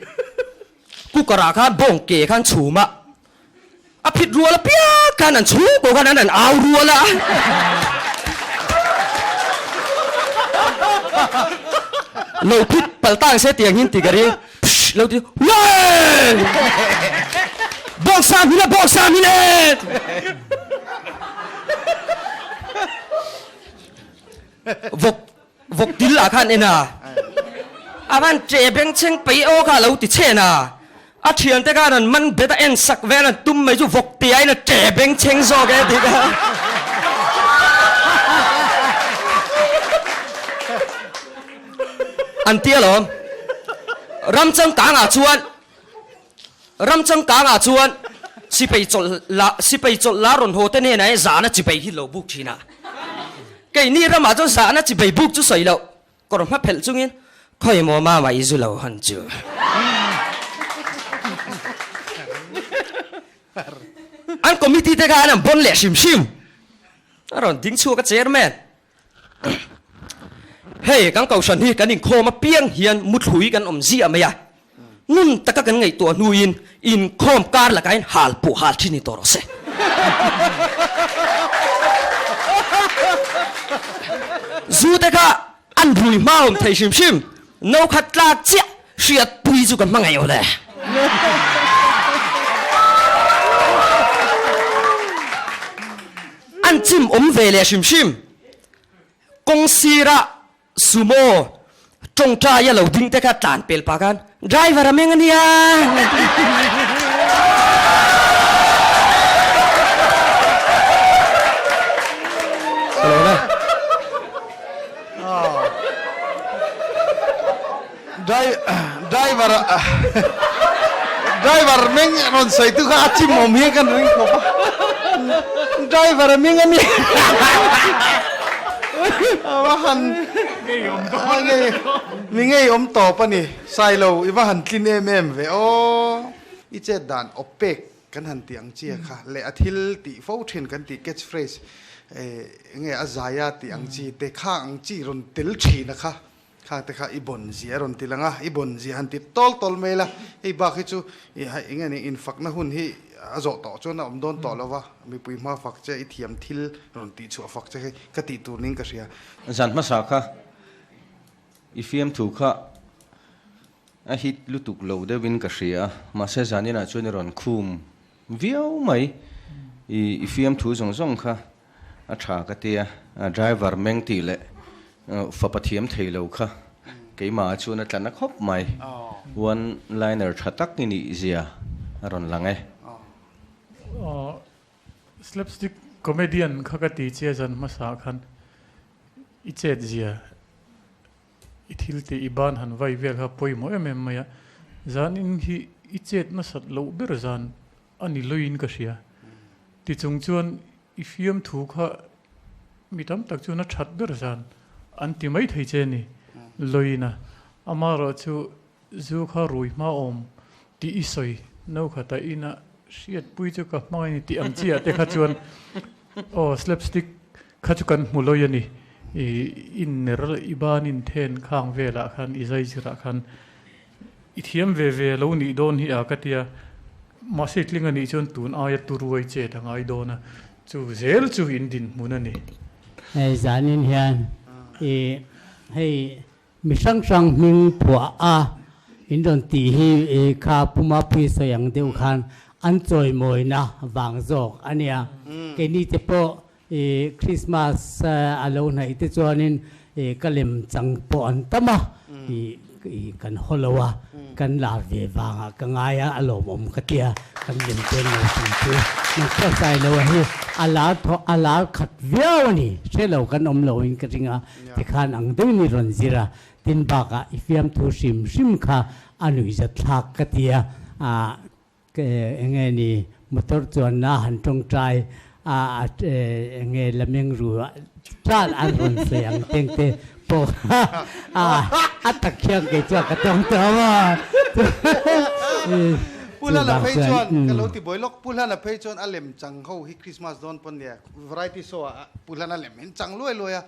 Cooker ah khan bawng ke khan chhum a, a phit rual apiang khan an chhungkaw khan an an au rual a. Lo phit palh tang se tiang hin ti ka ring, pshh lo ti Wee! Bawng sa hmin e, bawng sa hmin e! Vawk Vawk til ah khan en a, a van ṭe bengchheng pei aw kha a lo ti chhen a, a ṭhiante khan an man bet a en sak vel an tum mai chu vawk tia in a ṭe bengchheng zawk e tih kha. An ti alawm. Ram changkang ah chuan ram changkang ah chuan sipai chawlh la sipai chawlh la rawn haw te hnenah hian zahna chibai hi lo buk thin a. Keini ramah chuan zahna chibai buk chu sawi loh kawr hma phelh chungin khawi maw mama i zu lo han chu. An committee te kha an an bawn leh hrim hrim. A rawn ding chhuak a chairman. Hei kan kohhran hi kan inkhawm apiang hian muthlui kan awm ziah mai a, ngun taka kan ngaihtuah hnuin inkhawm kar lakah hian hal pawh hal thin ni tawh rawh se. Zu te kha an rui hma awm thei hrim hrim, no khat tlak chiah hriatpui chu ka hmangaih awle. An chim awm ve leh hrim hrim. Kawng sira Sumo tawngtai a lo ding te kha tlan pel pah khan driver a meng a nia.
Driver driver meng rawn sawi tu kha a chim awm hian kan ring khawp a driver a meng a ni a va han mi ngei awm tawp a ni sailo i va han tlin em em ve aw i chet dan awp pek kan han tih ang chi a kha leh a thil tih fo thin kan tih catch phrase enge a zaia tih ang chi te kha ang chi rawn tel thin a kha Kha te kha i bawn zia a rawn ti lang a, i bawn zia han ti tawl tawl mai la, hei bak hi chu i eng nge ni infakna hun hi a zawh tawh chuan a awm dawn tawh lo va, mipui hma fak che, i thiam thil rawn tih chhuah fak che hi ka tih tur niin ka hria.
Zan hmasa kha. I fiamthu kha a hit lutuk lo deuhin ka hria a, mahse zaninah chuan i rawn khum viau mai. I i fiamthu zawng zawng kha a tha ka ti a, driver meng tih leh fapa thiam thei lo kha keimah chuan a tla na khawp mai. One liner tha tak i nih zia a rawn lang e.
Slapstick comedian kha ka ti che zan hmasa khan i chet zia i thil tih i ban han vai vel kha pawimawh em em mai a, zan in hi i chet nasat loh ber zan a ni luiin ka hria. Tichung chuan i fiamthu kha mi tam tak chuan a that ber zan an ti mai thei che ni luiin a, amaherawhchu Zu kha rui hma awm tih i sawi no khata ina hriatpui chu ka hmangaih a ni tih ang chiah te kha chuan aw slapstick kha chu kan hmu lawi a ni. I inner i ban inthen khang velah khan i zai zirah khan i thiam ve ve lo nih dawn hi a ka tia. Mahse i tling a nih chuan tun aia turuai chet a ngai dawn a, chu zel chu in dinhmun a ni.
Hei zanin hian i hei Mi hrang hrang hming phuah a in rawn tih hi kha Puma pui sawi ang deuh khan an chawimawina vang zawk a nia. Keini te pawh Christmas a lo hnaih te chuanin ka lem chang pawh an tam a, kan haw lo a, kan lar ve vangah ka ngai a, a lawmawm ka tia kan lem te an lo chang chu. Nang pawh sawi lo a hi a lar thaw a lar khat viau a ni, hre lo kan awm lo in ka ring a. Tikhan ang deuhin i rawn zir a, tin bakah i fiamthu hrim hrim kha a nuihzat thlak ka ti a, ah eng nge ni motor chuanna han tawngtai a eng nge la meng ru tlan an rawn sawi ang teng te pawh kha a tak hian kei chuan ka tawng tawh a.
Pu Hlana phei chuan ka lo ti buai lawk, Pu Hlana phei chuan a lem chang ho hi Christmas dawn pawn nia variety show ah Pu Hlana lem hin chang luai luai a,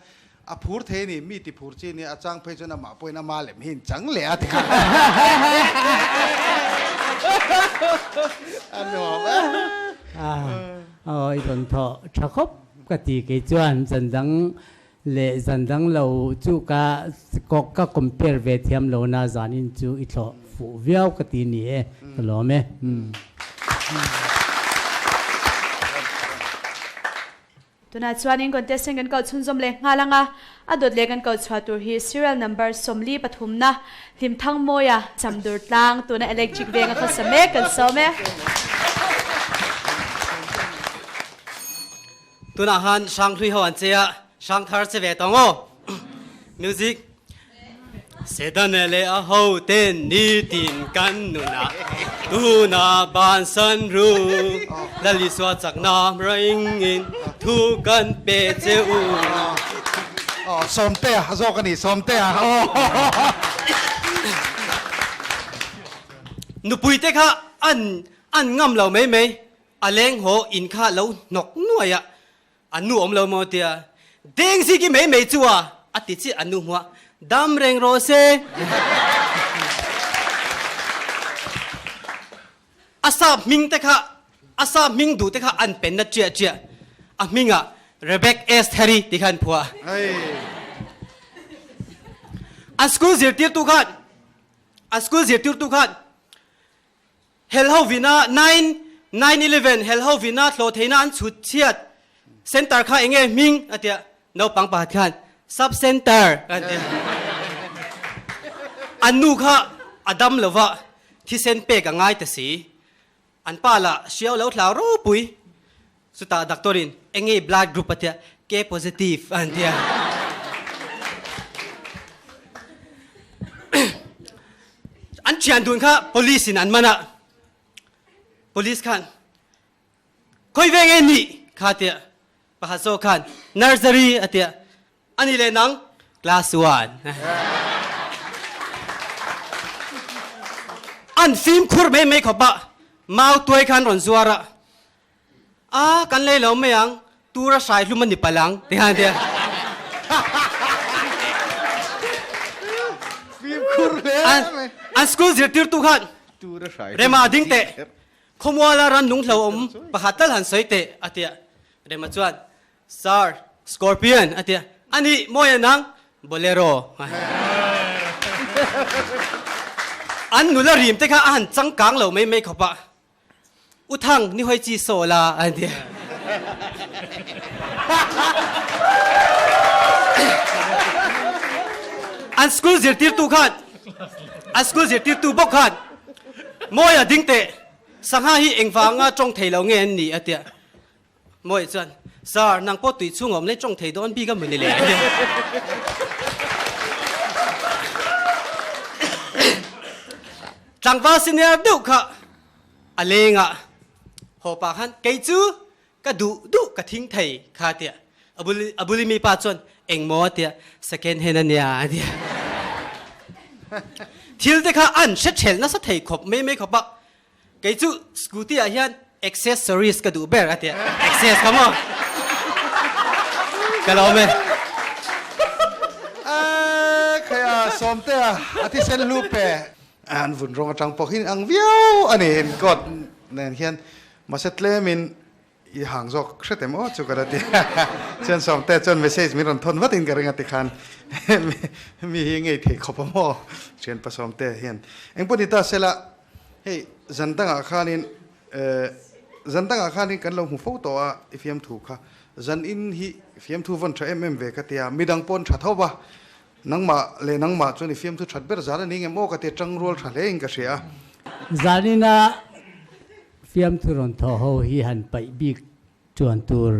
a phur thei a ni, mi ti phur chi a nia, a chang phei chuan amah pawhin ama lem hi in chang leh a ti kha. A nuam e.
Aw i rawn thawh tha khawp ka ti kei chuan zan dang leh zan dang lo chu ka ka compare ve thiam lo na zanin chu i thlawh fuh viau ka ti ni e ka lawm e.
Tunah chuanin contestant kan koh chhunzawm leh nghal ang a, a dawt leh kan koh chhuah tur hi serial number 43 na Hlimthangmawia Chamdur tlang tuna electric venga khawsa mek kan sawm e.
Tunah khan Hranghlui ho an che a, Hrangthar che ve tawng aw. Music. Sedane leh a ho ten nitin kan nunah tuna bansan ru Lalisua chakna raingin thu kan pe che u.
Aw Sawmtea zawk a ni Sawmtea aw.
Nupui te kha an an ngam lo mai mai a leng haw in kha lo hnawk nuai a A nu awm lo maw tia deng ziki mai mai chu a a ti chiah a nu hmuah dam reng rawh se. A sap hming te kha a sap hming duh te kha an pen na chiah chiah a hmingah Rebecca S Harry ti kha an phuah. An school zirtirtu khan an school zirtirtu khan Hel ho vina nine nine 11 hel ho vina hlawh theihna an chhut chhiat center kha enge hming a tia naupang pakhat khan sub center a tia an nu kha a dam lova thisen pek a ngai ta si an pa lah hriau lo thlau ropui chutah doctor in enge blood group a tia K positive an tia An thian dun kha police in an man a, police khan khawi ve nge nih kha tia pakhat zawk khan nursery a tia ani leh nang class one. An fimkhur mai mai khawp a, mau tuai khan rawn zuar a, A, kan lei lo mai ang, tur a hrai hlum a ni palh ang, ti khan a ti a.
Fimkhur hle mai.
An school zirtirtu khan Rema a ding teh, khawmuala ran nung hlo awm pakhat tal han sawi teh, a ti a. Rema chuan, Sir, Scorpion, a ti a. A nih, mawi a nang, Bolero. An nula rim te kha a han changkang lo mai mai khawp a. U Thang, ni hawi chi saw la, an ti. An school zirtirtu khan, an school zirtirtu bawk khan, Mawia ding teh, sangha hi engvanga tawng thei lo nge an ni? a ti a. Mawia chuan, Sir, nang pawh tui chhung awm leh tawng thei dawn bik a mawni le? a ti. Tlangval senior deuh kha a leng a, haw pah khan kei chu ka duh duh ka thing thei kha a ti a, a bul i mi pa chuan engmaw a ti a, second hand a nia a ti a. Thil te kha an hre thelh nasa thei khawp mai mai khawp a, kei chu scooty ah hian accessories ka duh ber a ti a, access kha maw ka lawm e.
Khaia Sawmtea a thisen hlu pe. An vun rawng atang pawh hi ang viau a ni in coat nen hian mahse tlemin i hang zawk hret em aw chu ka la ti a chuan Sawmte chuan message min rawn thawn vat in ka ring a tikhan mi hi ngei thei khawp a maw thianpa Sawmte hian engpawh ni ta sela hei zan dangah khanin zan dangah khanin kan lo hmu fo tawh a i fiamthu kha zan in hi fiamthu vawn tha em em ve ka tia midang pawn tha tho va Nangmah leh nangmah chuan i fiamthu that ber zan a ni ngem aw ka ti a tang rual tha hle in ka hria a.
Zanina fiamthu rawn thawh ho hi han paih bik chuan tur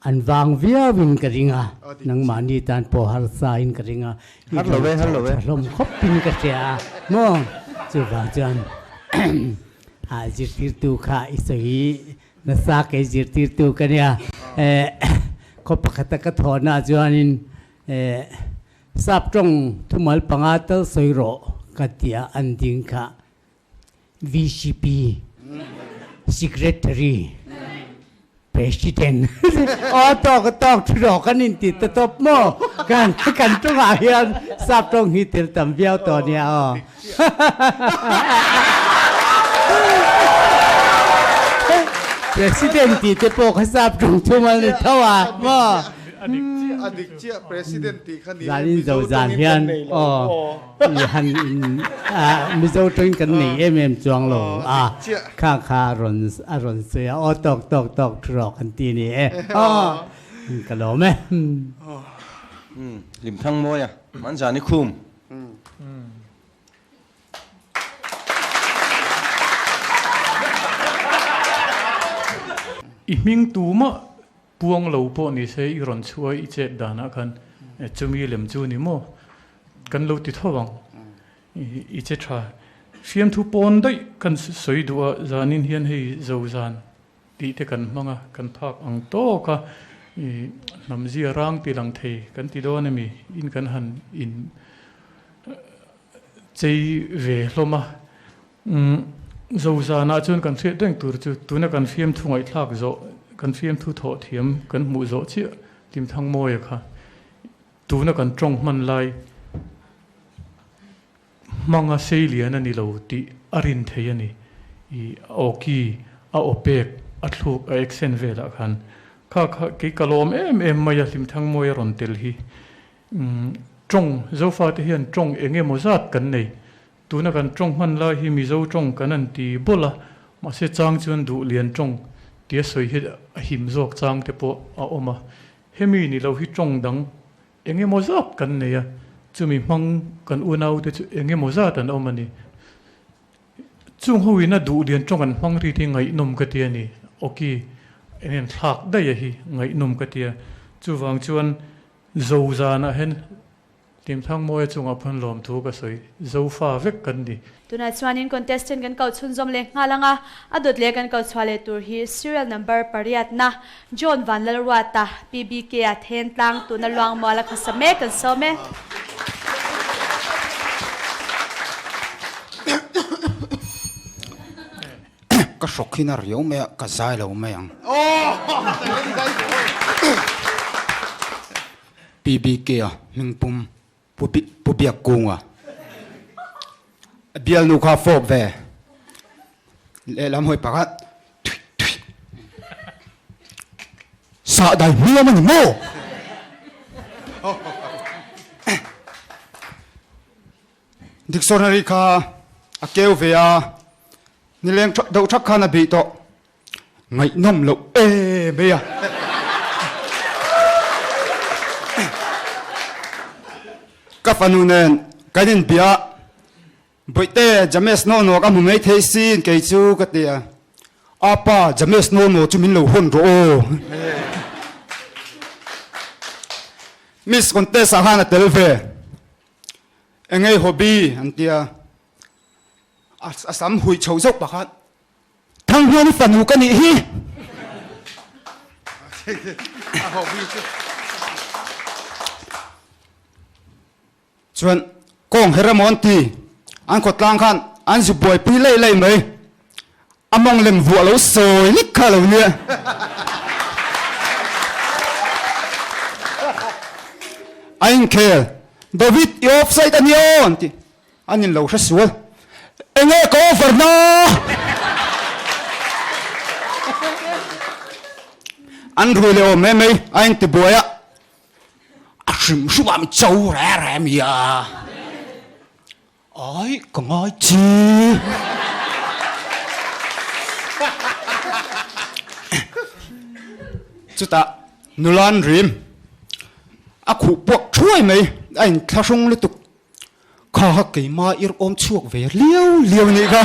an vang viau in ka ring a, nangmahni tan pawh harsa in ka ring a, i rawn thawh tha hlawm khawp in ka hria a maw? Chuvang chuan a zirtirtu kha i sawi nasa kei zirtirtu ka nia, khaw pakhata ka thawhna chuanin Sap tawng thumal panga tal sawi rawh ka tia an ding kha VCP Secretary President aw tawk a tawk thu rawh kan in ti ta tawp maw kan kan tawngah hian sap tawng hi tel tam viau tawh nia aw. President tih te pawh kha sap tawng thumal ni tho a maw.
A dik chiah, a dik chiah President tih kha ni e,
Zanin
Mizo
zo zan
tawngin
hian
kan nei lo
aw
aw.
I han in Mizo tawngin kan nei em em chuang lo
Aw,
a
dik chiah.
kha kha a rawn a rawn sawi a aw tawk tawk tawk thu rawh kan ti ni e aw ka lawm e.
Umm Hlimthang mawi a, Manzani khum.
I hming tumah Puang lo pawh ni se i rawn chhuai i chet danah khan chumi lem chu ni maw? Kan lo ti tho ang. I che tha. Fiamthu pawn daih kan sawi duh a, zanin hian hei zo zan tih te kan hmang a, kan phak ang tawk a, i hnamzia rang ti lang thei kan ti dawn a mi? In kan han in chei ve hlawm a. Zozanah chuan kan hriat reng tur chu tuna kan fiamthu ngaihthlak zawh, kan fiamthu thawh thiam kan hmuh zawh chiah Timthangmawia kha tuna kan tawng hman lai hmanga seilian a ni lo tih a rin thei a ni. I a awki, a awpek, a thluk, a accent velah khan kha kha kei ka lawm em em mai a Hlimthangmawia rawn tel hi. Tawng, Zofate hian tawng eng emaw zat kan nei. Tuna kan tawng hman lai hi Mizo tawng kan an ti bawlh a, mahse chang chuan duh lian tawng tia sawi hi a him zawk chang te pawh a awm a. Hemi ni lo hi tawng dang eng emaw zat kan nei a, chumi hmang kan unau te chu eng emaw zat an awm a ni. Chung ho in a duh lian tawng an hmang rit hi ngaihnawm ka ti a ni. Awki eng en thlak daih a hi ngaihnawm ka ti a, chuvang chuan zo zanah hian Timthangmawia chungah pawhin lawmthu ka sawi, Zofa vek kan ni.
Tunah chuanin contestant kan koh chhunzawm leh nghal ang a, a dawt leh kan koh chhuah leh tur hi serial number pariatna John Vanlalruata, PBK-a Thentlang tuna Luangmual a khawsa mek kan sawm e.
Ka hrawk hin a riau mai a, ka zai lo mai ang. PBK-a hmingpum Pu Biakkunga bialnu kha fawp ve lehlam hawi pakhat thui thui sahdai hmuam a ni maw? Dictionary kha a keu ve a, nileng deuh thak khan a bih tawh. Ngaihnawm loh em mai a. Ka fanu nen kan inbia a, Bawihte, James Nono ka hmu mai thei sin kei chu ka ti a. Apa, James Nono chu min lo hawn rawh aw. Miss contest ah khan a tel ve. Engei hobby an ti a. A sam hui chho zauh pakhat. Thanghuan i fanu ka nih hi. Chuan kawng her emaw an ti, an khawtlang khan an zu buaipui laih laih mai. A mawng lem vuah lo sawi lek kha a lo nia. A inkhel, David i offside a ni aw an ti. An in lo hre sual. Enge ka offer na? An rui leh awm mai mai a in ti buai a. A hrim hrim ah mi cho re re mi a. Ai ka ngai chi. Chutah nula an rim. A khuh puak thuai mai a in thlahrung lutuk. Kha kha keimah ir awm chhuak ve liau liau nih kha.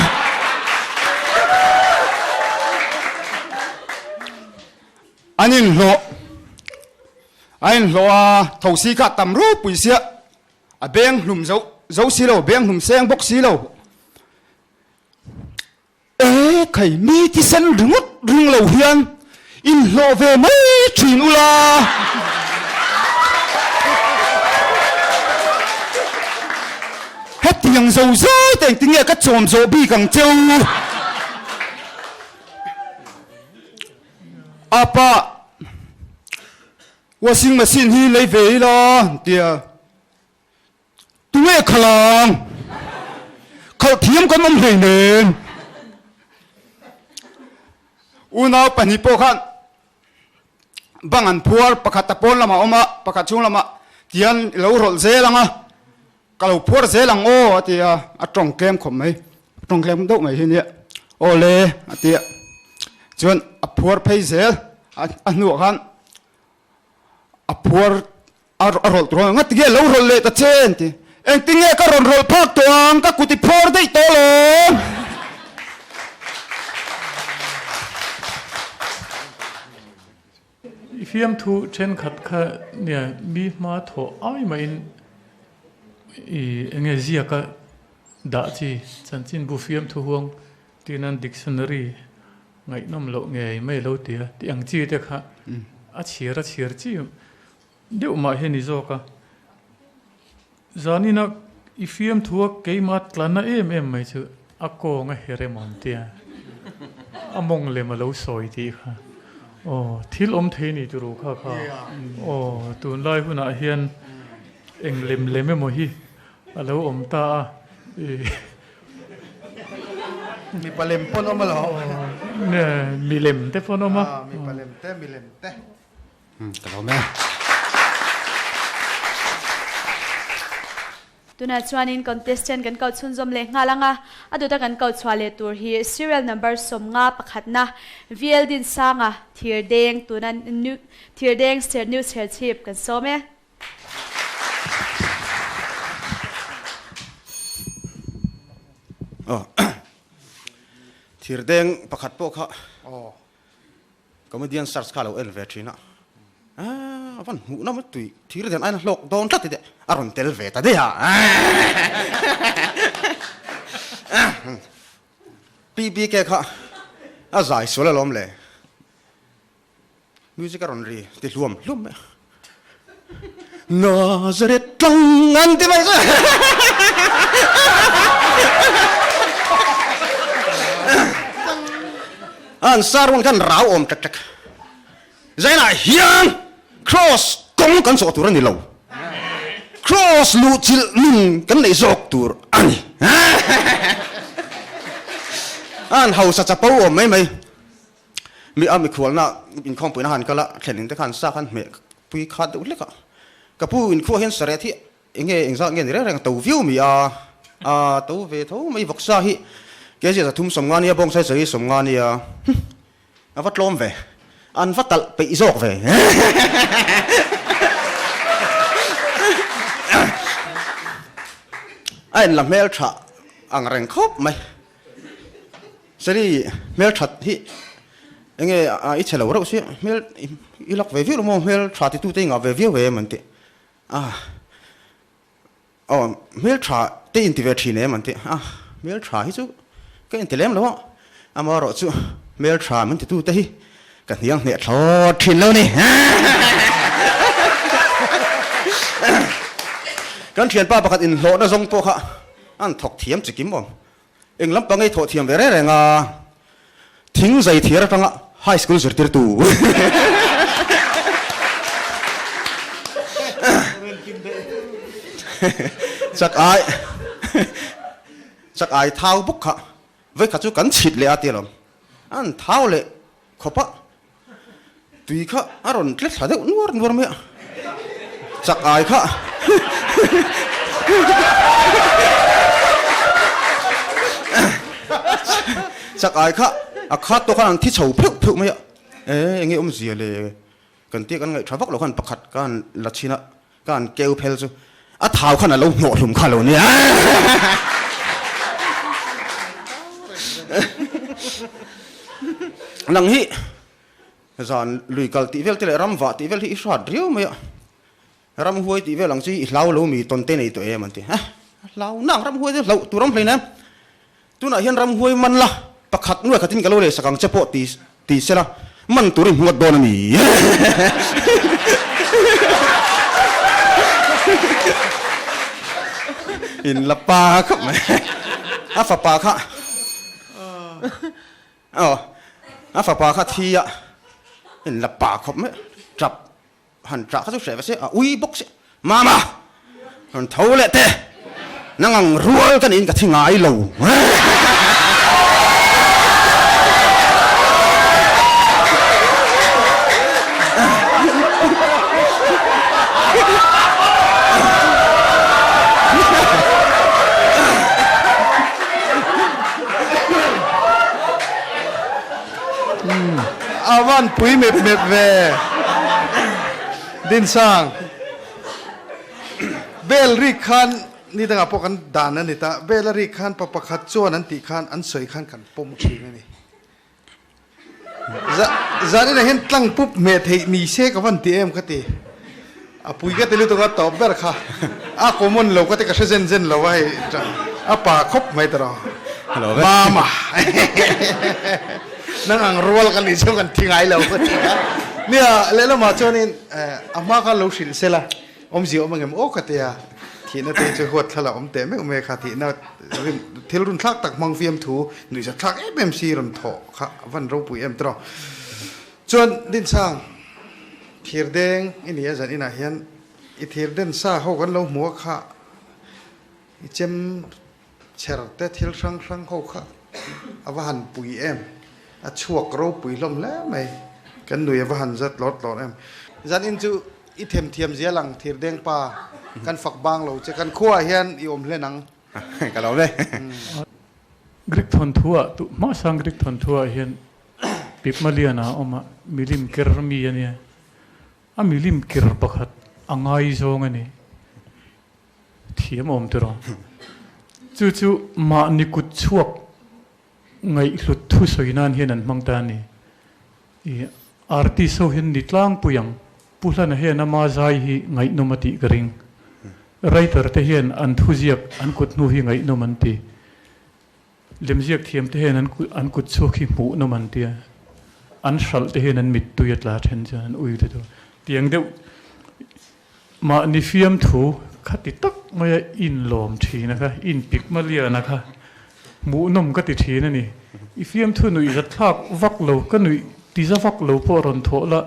An inhlawh a inhlawh a thosi kha tam ropui sia a beng hlum zo zo si lo beng hlum seng bawk si lo. E khai mi thisen ringawt ring lo hian inhlawh ve mai thin ula. Hetiang zo zai te engtin nge ka chawm zawh bik ang cheu. Apa washing machine hi lei ve ila tia. Tunge khalang? Khalh thiam kan awm hlei nen. Unau pahnih pawh khan bang an phuar, pakhat a pawn lamah a awm a, pakhat chhung lamah tihian i lo rawlh zel ang a, ka lo phuar zel ang aw a ti a, a tawng tlem khawp mai, a tawng tlem deuh mai hi nia, aw le a ti a, chuan a phuar phei zel, a hnuah khan a phuar A rawlh tur a ngati nge lo rawlh leh ta che an ti. Engtin nge ka rawn rawlh phak tawh ang, ka kut i phawr daih tawh alawm.
I fiamthu thenkhat kha nia mi hma thawh ai mahin i enge ziaka dah chi chanchinbu fiamthu huang tih nan dictionary Ngaihnawm loh ngei mai lo ti a, tih ang chi te kha a chhiar a chhiar chi deuh mah hi a ni zawk a. Zanina i fiamthu a keimah tlanna em em mai chu a kawng a her emaw an tia, a mawng lem a lo sawi tih kha. Aw, thil awm thei ni turu kha kha. Aw, tunlai hunah hian eng lem lem emaw hi a lo awm ta a.
Mipa lem pawn awm alo.
Milem te pawn awm a.
Mipa lem te, milem te.
Ka lawm e.
Tunah chuanin contestant kan koh chhunzawm leh nghal ang a, a dawta kan koh chhuah leh tur hi serial number 50 pakhatna VL Dinsanga Thirdeng tuna Thirdeng New Serchhip kan sawm e.
Thir deng pakhat pawh kha comedian search kha a lo en ve thin a, a van hmuh na tui thir den aina hlawk dawn tlat tih a rawn tel ve ta daih a. PBK kha a zai sual alawm le. Music a rawn ri ti hluam hluam mai a. Nazareth tlang an ti mai chu. An sermon khan rau awm tek tek. Zainah hian cross kawng kan zawh tur a ni lo. Cross luhchilh nun kan neih zawk tur a ni. An hausa chapo awm mai mai. Mi a mikhualna inkhawmpuina han kal a, thlen in te khan sa khan hmeh pui khat deuh hlek a. Ka pu inkhua hian sareh hi eng nge engzat nge ni reng reng a to viau mi a. A to ve tho mai vawksa hi kg 350 nia bawngsawi chari 50 nia a va tlawm ve an va talh peih zawk ve. A en la hmel tha ang reng khawp mai. Seri hmel that hi enge i chhe lo reuh sia hmel i lak ve viau lo maw hmel tha ti tute i ngah ve viau em an ti a. Aw, hmeltha te inti ve thin em an ti a, hmeltha hi chu ka inti lem lo a, amaherawh chu hmeltha min titu te hi ka hniang hneh thlawt thin lo ni. Kan thianpa pakhat inhlawhna zawng pawh kha an thawk thiam chi kim awm. Eng lam pangei thawh thiam ve reng reng a, thing zai thiar atanga high school zirtirtu. Chak ai chak ai thau bawk kha vawikhat chu kan chhit leh a ti alawm. An thau leh khawp a. Tui kha a rawn tle thla deuh nuar nuar mai a, chak ai kha chak ai kha a khat tawh khan an thi chho pheuh pheuh mai a, e enge awmzia le kan tih kan ngaih tha vak lo khan pakhat ka han la chhin a, ka han keu phel chu a thau khan a lo hnawh hlum kha lo nia. Nang hi zan lui kal tih vel te leh ram vah tih vel hi i hrat riau mai a, ram huai tih vel ang chu i hlau lo mi tawn te nei tawh em an ti. A hlau nang ram huai chu hlauh tur awm hleinem. Tunah hian ram huai man la, pakhat nuai khatin ka lo lei sak ang che pawh ti ti se la, man tur i hmuat dawn a ni. In la pa khawp mai. A fapa kha aw a fapa kha thi a, in la pa khawp mai, tap Han ṭah kha chu hreh ve se, a ui bawk se. Mama! Rawn tho leh teh! Nang ang rual ka niin ka thi ngai lo.
A van pui mep mep ve. Dinsang. Bel rik khan ni dangah pawh kan dan a ni ta. Bel a rik khan pa pakhat chuan an tih khan an sawi khan kan pawm thin a ni. Zan inah hian tlang pup hmeh theih ni se ka van ti em ka ti. A pui ka ti lutuk a tawp ber kha. A common lo ka ti ka hre zen zen lo a hei a pa khawp mai ta rawh. Mama nang ang rual ka nih chu kan thi ngai lo ka ti a. Nia lehlamah chuanin a hma kha lo hrilh sela awmzia awm angem aw ka ti a. Thihna te chu huat thlalak awm teh meuh mai kha thihna thil run thlak tak hmang fiam thu nuihzat thlak em em si rawn thawh kha a van ropui em tawh. Chuan Dinsang thir deng i nia zan inah hian i thir den sa ho kan lo hmu a kha i chem chher te thil hrang hrang ho kha a va han pui em a chhuak ropui hlawm hle mai kan nui a va han zat tlawr tlawr em. Zan in chu i themthiam zia lang thir deng pa kan fak bang lo che kan khuaah hian i awm hlen ang.
Ka lo ve.
Greek thawnthu ah tu hmasang Greek thawnthu ah hian Pygmalion a awm a, milim ker mi a nia. A milim ker pakhat a ngai zawng a ni. Thiam awm tiraw. Chu chu mahni kut chhuak ngaihhlut thu sawi nan hian an hmang ta a ni. I artist ho hian ni tlangpui ang. Pu Hlana hian ama zai hi ngaihnawm a tih ka ring. Writer te hian an thuziak an kut hnu hi ngaihnawm an ti. Lemziak thiam te hian an kut chhuak hi hmuhnawm an tia, an hralh te hian an mittui a tla then chuan an ui lutuk. Tiang deuh mahni fiamthu khati tak maia inlawm thin a kha, inpik malian a kha hmuhnawm ka ti thin a ni. I fiamthu nuih zatthlak vak lo, ka nuih tiza vak lo pawh rawn thawh la.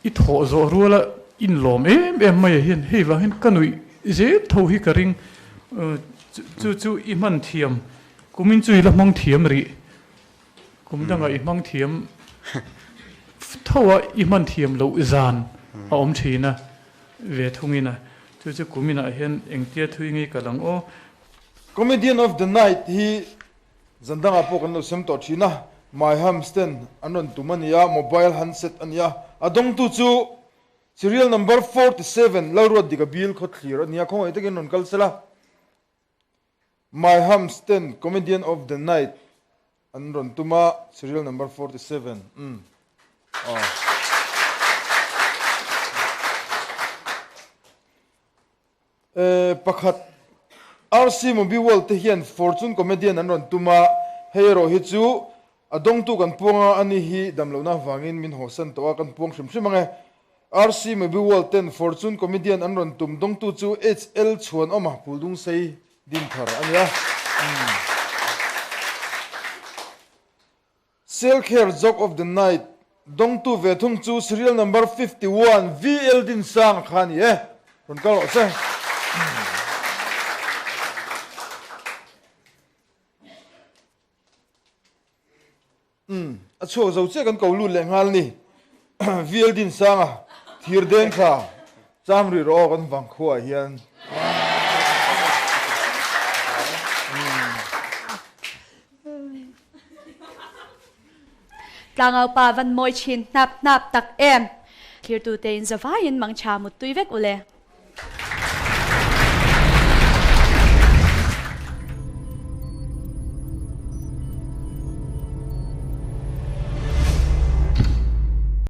I thawh zawh ruala inlawm em em mai ah hian hei vang hian ka nuih zel tho hi ka ring. Chu chu i hman thiam, kumin chu i la hmang thiam rih, kum dangah i hmang thiam tho a, i hman thiam loh zan a awm thin a ve thungin a. Chu chu kuminah hian engtia thui ngei ka lang aw.
Comedian of the night hi zan dangah pawh kan lo sem tawh thin a, My Hams ten an rawn tum a nia, mobile handset a nia, a dawngtu chu serial number 47 Lalruatdika Bill Khawthlir a nia, khawngaih takin rawn kal sela. My Hams ten Comedian of the night an rawn tum a, serial number 47 umm aw. Pakhat RC Mobi World te hian Fortune Comedian an rawn tum a, hei erawh hi chu a dawngtu kan puang a, ani hi damlohna avangin min hawsan tawh a, kan puang hrim hrim ang e. RC Mobi World ten Fortune Comedian an rawn tum dawngtu chu HL Chhuanawma Phuldungsei Dinthar a ni a. Selkher Joke of the Night dawngtu ve thung chu serial number 51 VL Dinsanga kha a ni e. Rawn kal rawh se. Umm, a chhuak zo chiah kan ko lut leh nghal ni. VL Dinsanga thir deng kha cham rih rawh aw kan vang khuaah hian.
Tlangau pa van mawi thin hnap hnap tak em. Thlirtute in zavaiin mangtha muttui vek ule.